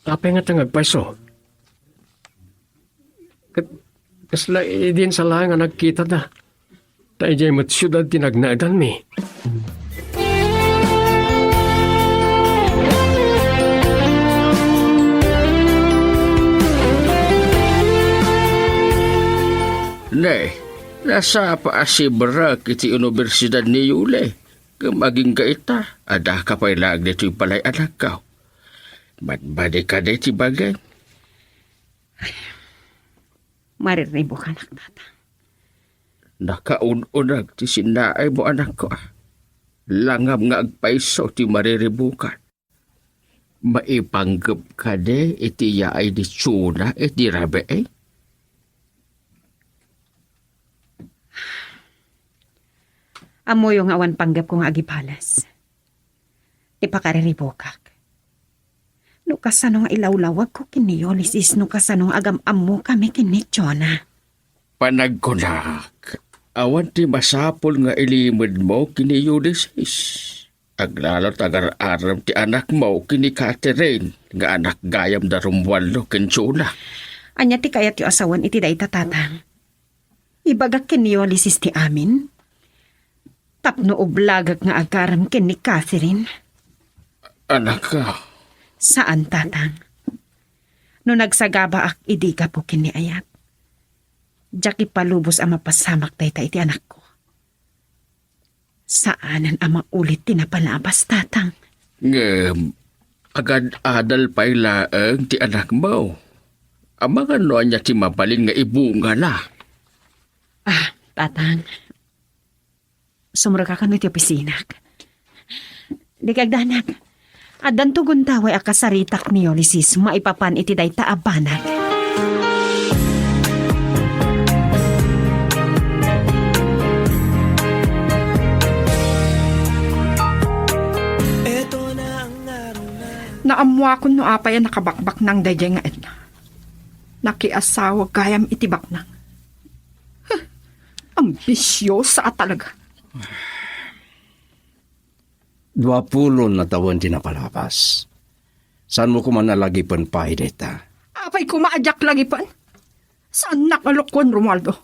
Apay ngata nga agpayso? Ket kasla idin sa laeng a nagkitada. Ta idiay met siudad ti nagnaedanmi. Ne, nasapa a sibrek iti universidad ni Yuli. Ngem agingga ita, adda ka pay laeng ditoy balay, anakko. Madmadi kadi ti bagi. Marirribukanak, Tatang. Nakaun-uneg ti sinnaaymo, anakko, a. Langam nga agpayso ti marirribukan. Maipanggep kadi iti yaay ni Jonah iti rabii? Ammoyo nga awan panggepko nga agibales. Ti pakariribukak. No kasano nga ilawlawagko ken ni Ulysses, no kasano nga agam-ammokami ken ni Jonah. Panagkunak, awan ti masapul nga ilimedmo ken ni Ulysses. Aglalo ta agar-arem ti anakmo ken ni Catherine nga anak gayam da Romualdo ken Jonah. Ania ti kayatyo a sawen iti dayta, Tatang? Ibagak ken ni Ulysses ti amin tapno ublagak nga agarem ken ni Catherine. Anakko, Saan, Tatang. No nagsagabaak idi gapu ken ni Ayat, diak ipalubos a mapasamak dayta iti anakko. Saanen a maulit ti napalabas, Tatang. Ngem, agad-adal pay laeng ti anakmo. Amangan no ania ti mabalin nga ibungana. Ah, Tatang. Sumrekka kano iti opisinak. Dika agdanag. Addanto gundaway a kasaritak ni Ulysses maipapan iti dayta a banag. Naammoakon no apay a nakabakbaknang daydiay nga Edna. Nakiasawa gayam iti baknang. Huh, ambisiosa a talaga. Dua pulon a tawen ti napalabas. Saanmo koma a lagipen pay dayta? Apay koma a diak lagipen? Saannak a lokoen, Romualdo.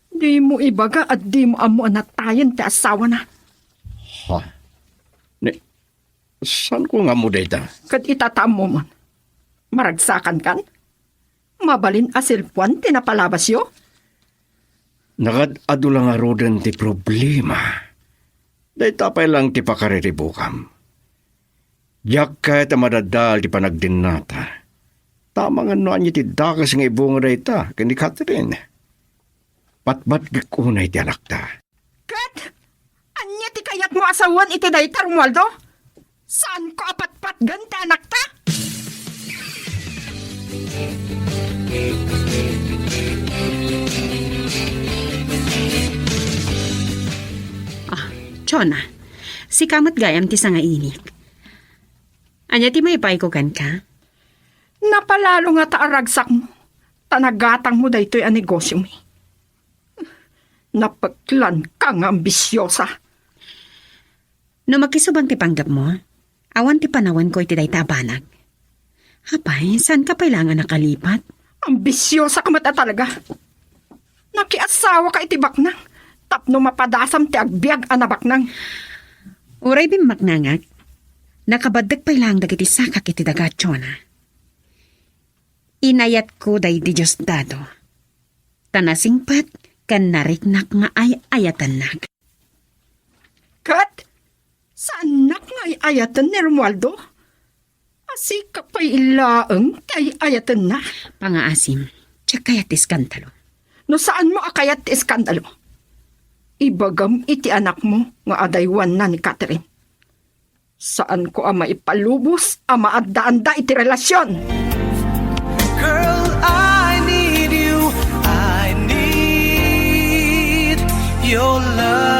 Dimo ibaga a dimo ammo a natayen ti asawana. Ha? Ni, saanko nga ammo dayta? Ket ita ta ammom. Maragsakankan? Mabalin a selpoan ti napalabasyo? Nagad-adu la ngaruden ti problema. Dayta pay laeng ti pakariribukam. Diak kayat a madadael ti panagdennata. Ta amangan no ania ti dakes nga ibunga dayta ken ni Catherine. Patbatgek unay ti anakta. Ket ania ti kayatmo a sawen iti dayta, Romualdo? Saanko a patpatgen ti anakta? Ah, Chona, sika met gayam ti sangainik. Ania ti maipayko kenka? Napalalo ngata a ragsakmo, ta nagatangmo daytoy a negosiomi. Napeklanka nga ambisiosa. No makisubang ti panggepmo, awan ti panawenko iti dayta a banag. Apay, saanka pay laeng a nakalipat? Ambisiosak met a talaga. Nakiasawaka iti baknang tapno mapadasam ti agbiag a nabaknang. Uray bimmaknangak, nakabaddek pay laeng dagiti sakak iti daga, Chona. Inayatko daydi Diosdado. Ta nasingpet ken nariknak nga ay-ayatennak. Ket saannak nga ay-ayaten ni Romualdo? A sika pay laeng ti ay-ayatenna. Pangaasim, diak kayat ti iskandalo. No saanmo a kayat ti iskandalo, ibagam iti anakmo nga adaywanna ni Catherine. Saanko a maipalubos a maaddaanda iti relasion. Girl, I need you. I need your love.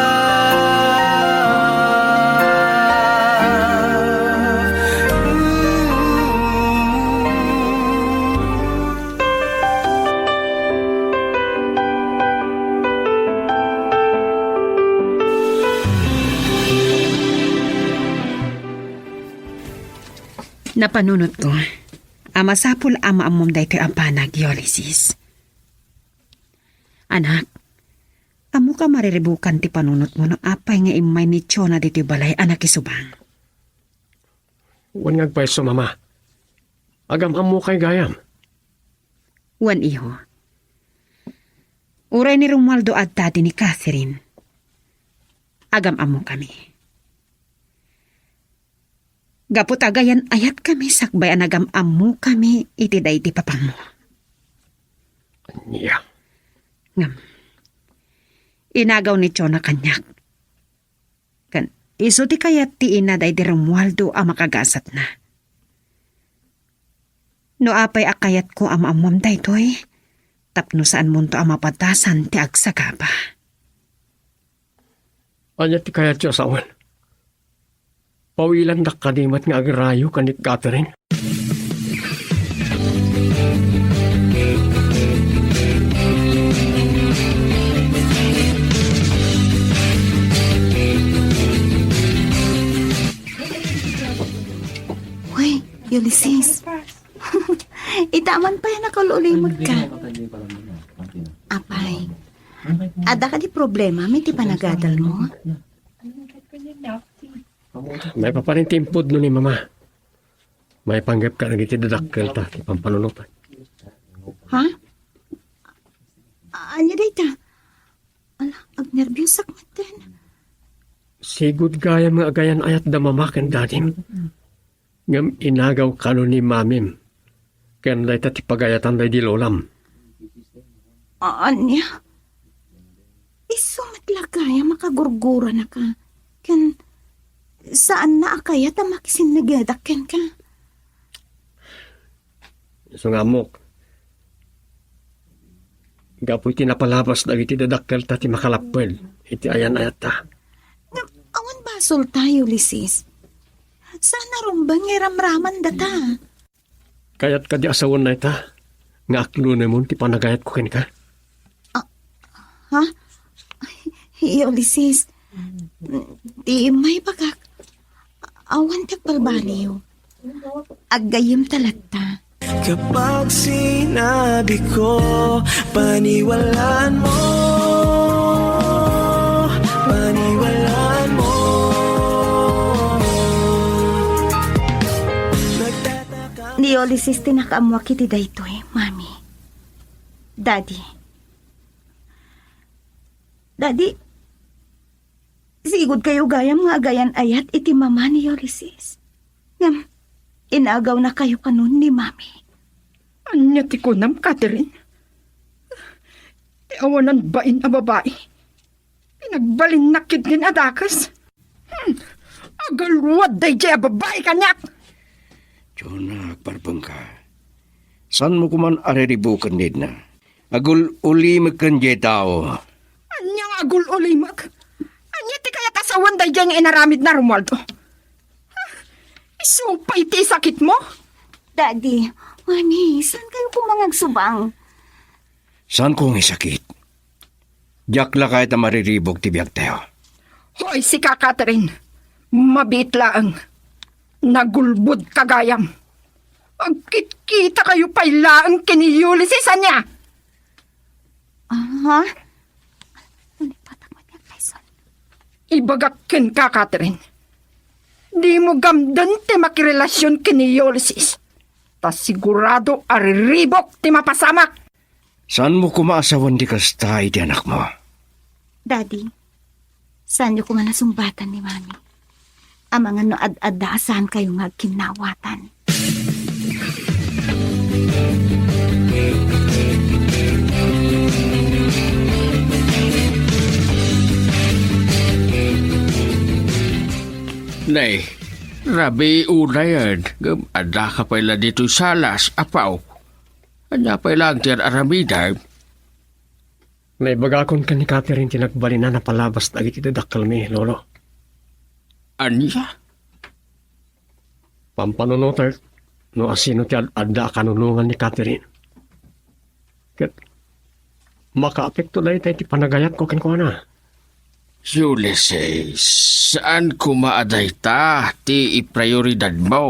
Ooh. Napanunotko a masapul a maammom daytoy a banag, Ulysses. Anak, ammoka mariribukan ti panunotmo no apay nga immay ni Chona ditoy balay a nakisubang. Wen nga agpayso, Mama. Agam-ammokay gayam. Wen, iho. Uray ni Romualdo adda ti ni Catherine, agam-ammokami. Gapu ta agayan-ayatkami sakbay a nagam-ammokami iti daydi papanmo. Ania? Ngem, inagaw ni Chona kaniak. Ken isu ti kayat ti ina daydi Romualdo a makagasatna. No apay a kayatko a maammom daytoy, tapno saanmonto a mapadasan ti agsagaba. Ania ti kayatyo a sawen? Pawilandak kadi met nga agrayo ken ni Catherine? Uy, Ulysses. Ita man pay a nakaul-ulimod ka. Apay, adda kadi problema iti panagadalmo? Maipapan ti impudno ni Mama. Maipanggep kadagiti dadakkelta ti pampanunotek. Ha? A-, ania dayta? Ala, agnerbiosek metten. Sigud gayam nga agayan-ayatda mama ken dadim. Ngem inagaw kano ni mamim ken dayta ti pagayatan daydi lolam. Ania? Isu met la gayam a kagurguranaka ken saanna a kayat a makisinnegedak kenka. Isu nga ammok, gapu iti napalabas dagiti dadakkelta ti makalapped iti ayan-ayatta. Ngem awan basolta, Ulises. Saan a rumbeng nga iramramandata. Kayat kadi a sawen dayta nga aklonemon ti panagayatko kenka? Ah, ha? Ay, Ulises, ti maibagak, awan ti agbalbaliw. Aggayyemta latta. Kapag sinabi ko, paniwalaan mo, paniwalaan mo. Nagtataka. Ni Ulises ti nakaammuak iti daytoy, Mami. Daddy. Daddy, sigud kayo gayam nga agayan-ayat iti mama ni Ulises. Ngem, inagawna kayo kanon ni Mami. Ania ti kunam, Catherine? Ti awanan bain a babai, pinagbalinnak ketdin a dakes. Hmm, agalwad daydiay a babai kaniak! Diyonak, barbengka. Saanmo koman a riribuken, Edna. Agul-ulimek ken diay tao. Ania nga agul-ulimek? Ania ti kayat a sawen daydiay nga inaramidna, Romualdo? Isu pay ti isakitmo? Daddy, Mami, saan kayo koma nga agsubang? Saanko nga isakit? Diak la kayat a mariribuk ti biagtayo. Hoy, sika, Catherine. Mabiit laeng. Nagulbodka gayam. Agkitkita kayo pay laeng ken ni Ulises, ania? Aha. Nalipatak met nga, Tyson. Ibagak kenka, Catherine. Dimo gamden ti makirelasion ken ni Ulises. Ta sigurado a riribuk ti mapasamak. Saanmo koma a sawen ti kasta iti anakmo? Daddy, saanyo koma nasungbatan ni Mami. Amangan no ad-adda a saan kayo nga agkinnawatan. Nay, rabii unayen, ngem addaka pay la ditoy salas, apo. Ania pay laeng ti ar-aramidem? Naibagakon ken ni Catherine ti nagbalinan a palabas dagiti dadakkelmi, Lolo. Ania? Pampanunotek no asino ti ad-adda a kanunongan ni Catherine. Ket makaapekto dayta iti panagayatko kenkuana. Ulises, saan koma a dayta ti iprioridadmo.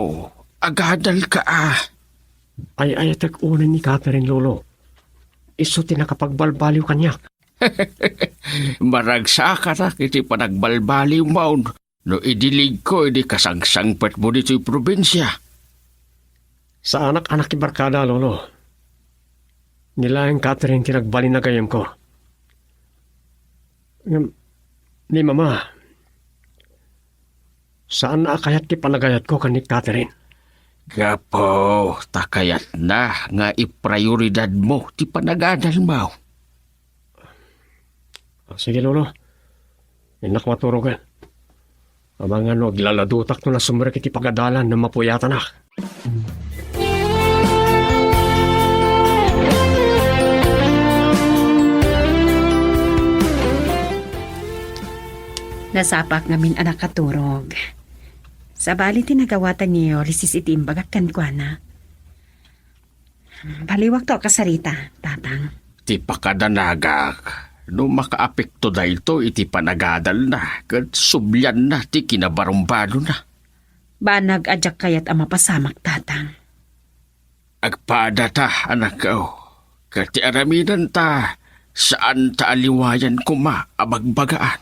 Agadalka a. Ay-ayatek unay ni Catherine, Lolo. Isu ti nakapagbalbaliw kaniak. Maragsakanak iti panagbalbaliwmo no idiligko idi kasangsangpetmo ditoy probinsia. Saanak a nakibarkada, Lolo. Ni laeng Catherine ti nagbalin a gayyemko. Ngem, ni Mama, saanna a kayat ti panagayatko ken ni Catherine. Gapu ta kayatna nga iprioridadmo ti panagadalmo. Ah, sige, Lolo. Innak maturogen. Amangan no aglaladutak no nasumrek iti pagadalan no mapuyatanak. Nasapaak ngamin a nakaturog. Sabali ti nagawatan ni Ulises iti imbagak kenkuana. Baliwakto a kasarita, Tatang. Ti pakadanagak, no makaapekto daytoy iti panagadalna ket sublianna ti kinabarumbalona. Banag a diak kayat a mapasamak, Tatang. Agpadata, anakko, ket ti aramidenta, saanta a liwayan koma a bagbagaan.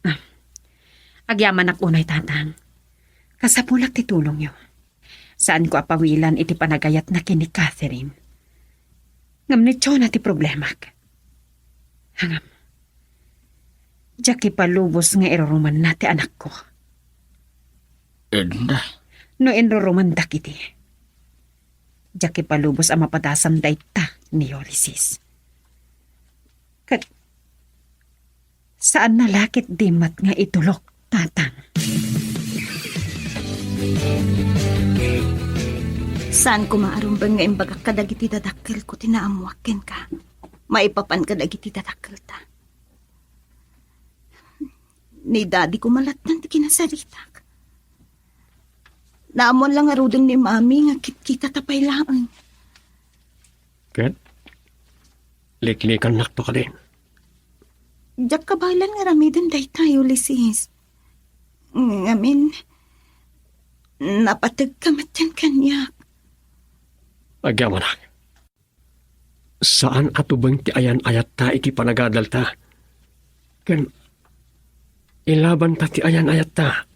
Ah, agyamanak unay, Tatang. Kasapulak ti tulongyo. Saanko a pawilan iti panagayatna ken ni Catherine. Ngem ni Jonah ti problemak. Ngem, diak ipalubos nga irurumanna ti anakko. Edna. No inrurumandak iti, diak ipalubos a mapadasam dayta ni Ulysses. Ket saanna la ket di met nga itulok, Tatang. Saan koma a rumbeng nga imbagak kadagiti dadakkelko ti naammoak kenka maipapan kadagiti dadakkelta. Ni Daddy koma latta ti kinasaritak. Naammoan la ngaruden ni Mami nga kitkitata pay laeng. Ket liklikannakto kadin. Diak kabaelan nga aramiden dayta, Ulysses. Ngamin, napategka metten kaniak. Agyamanak. Saan a tubeng ti ayan-ayatta iti panagadalta. Ken ilabanta ti ayan-ayatta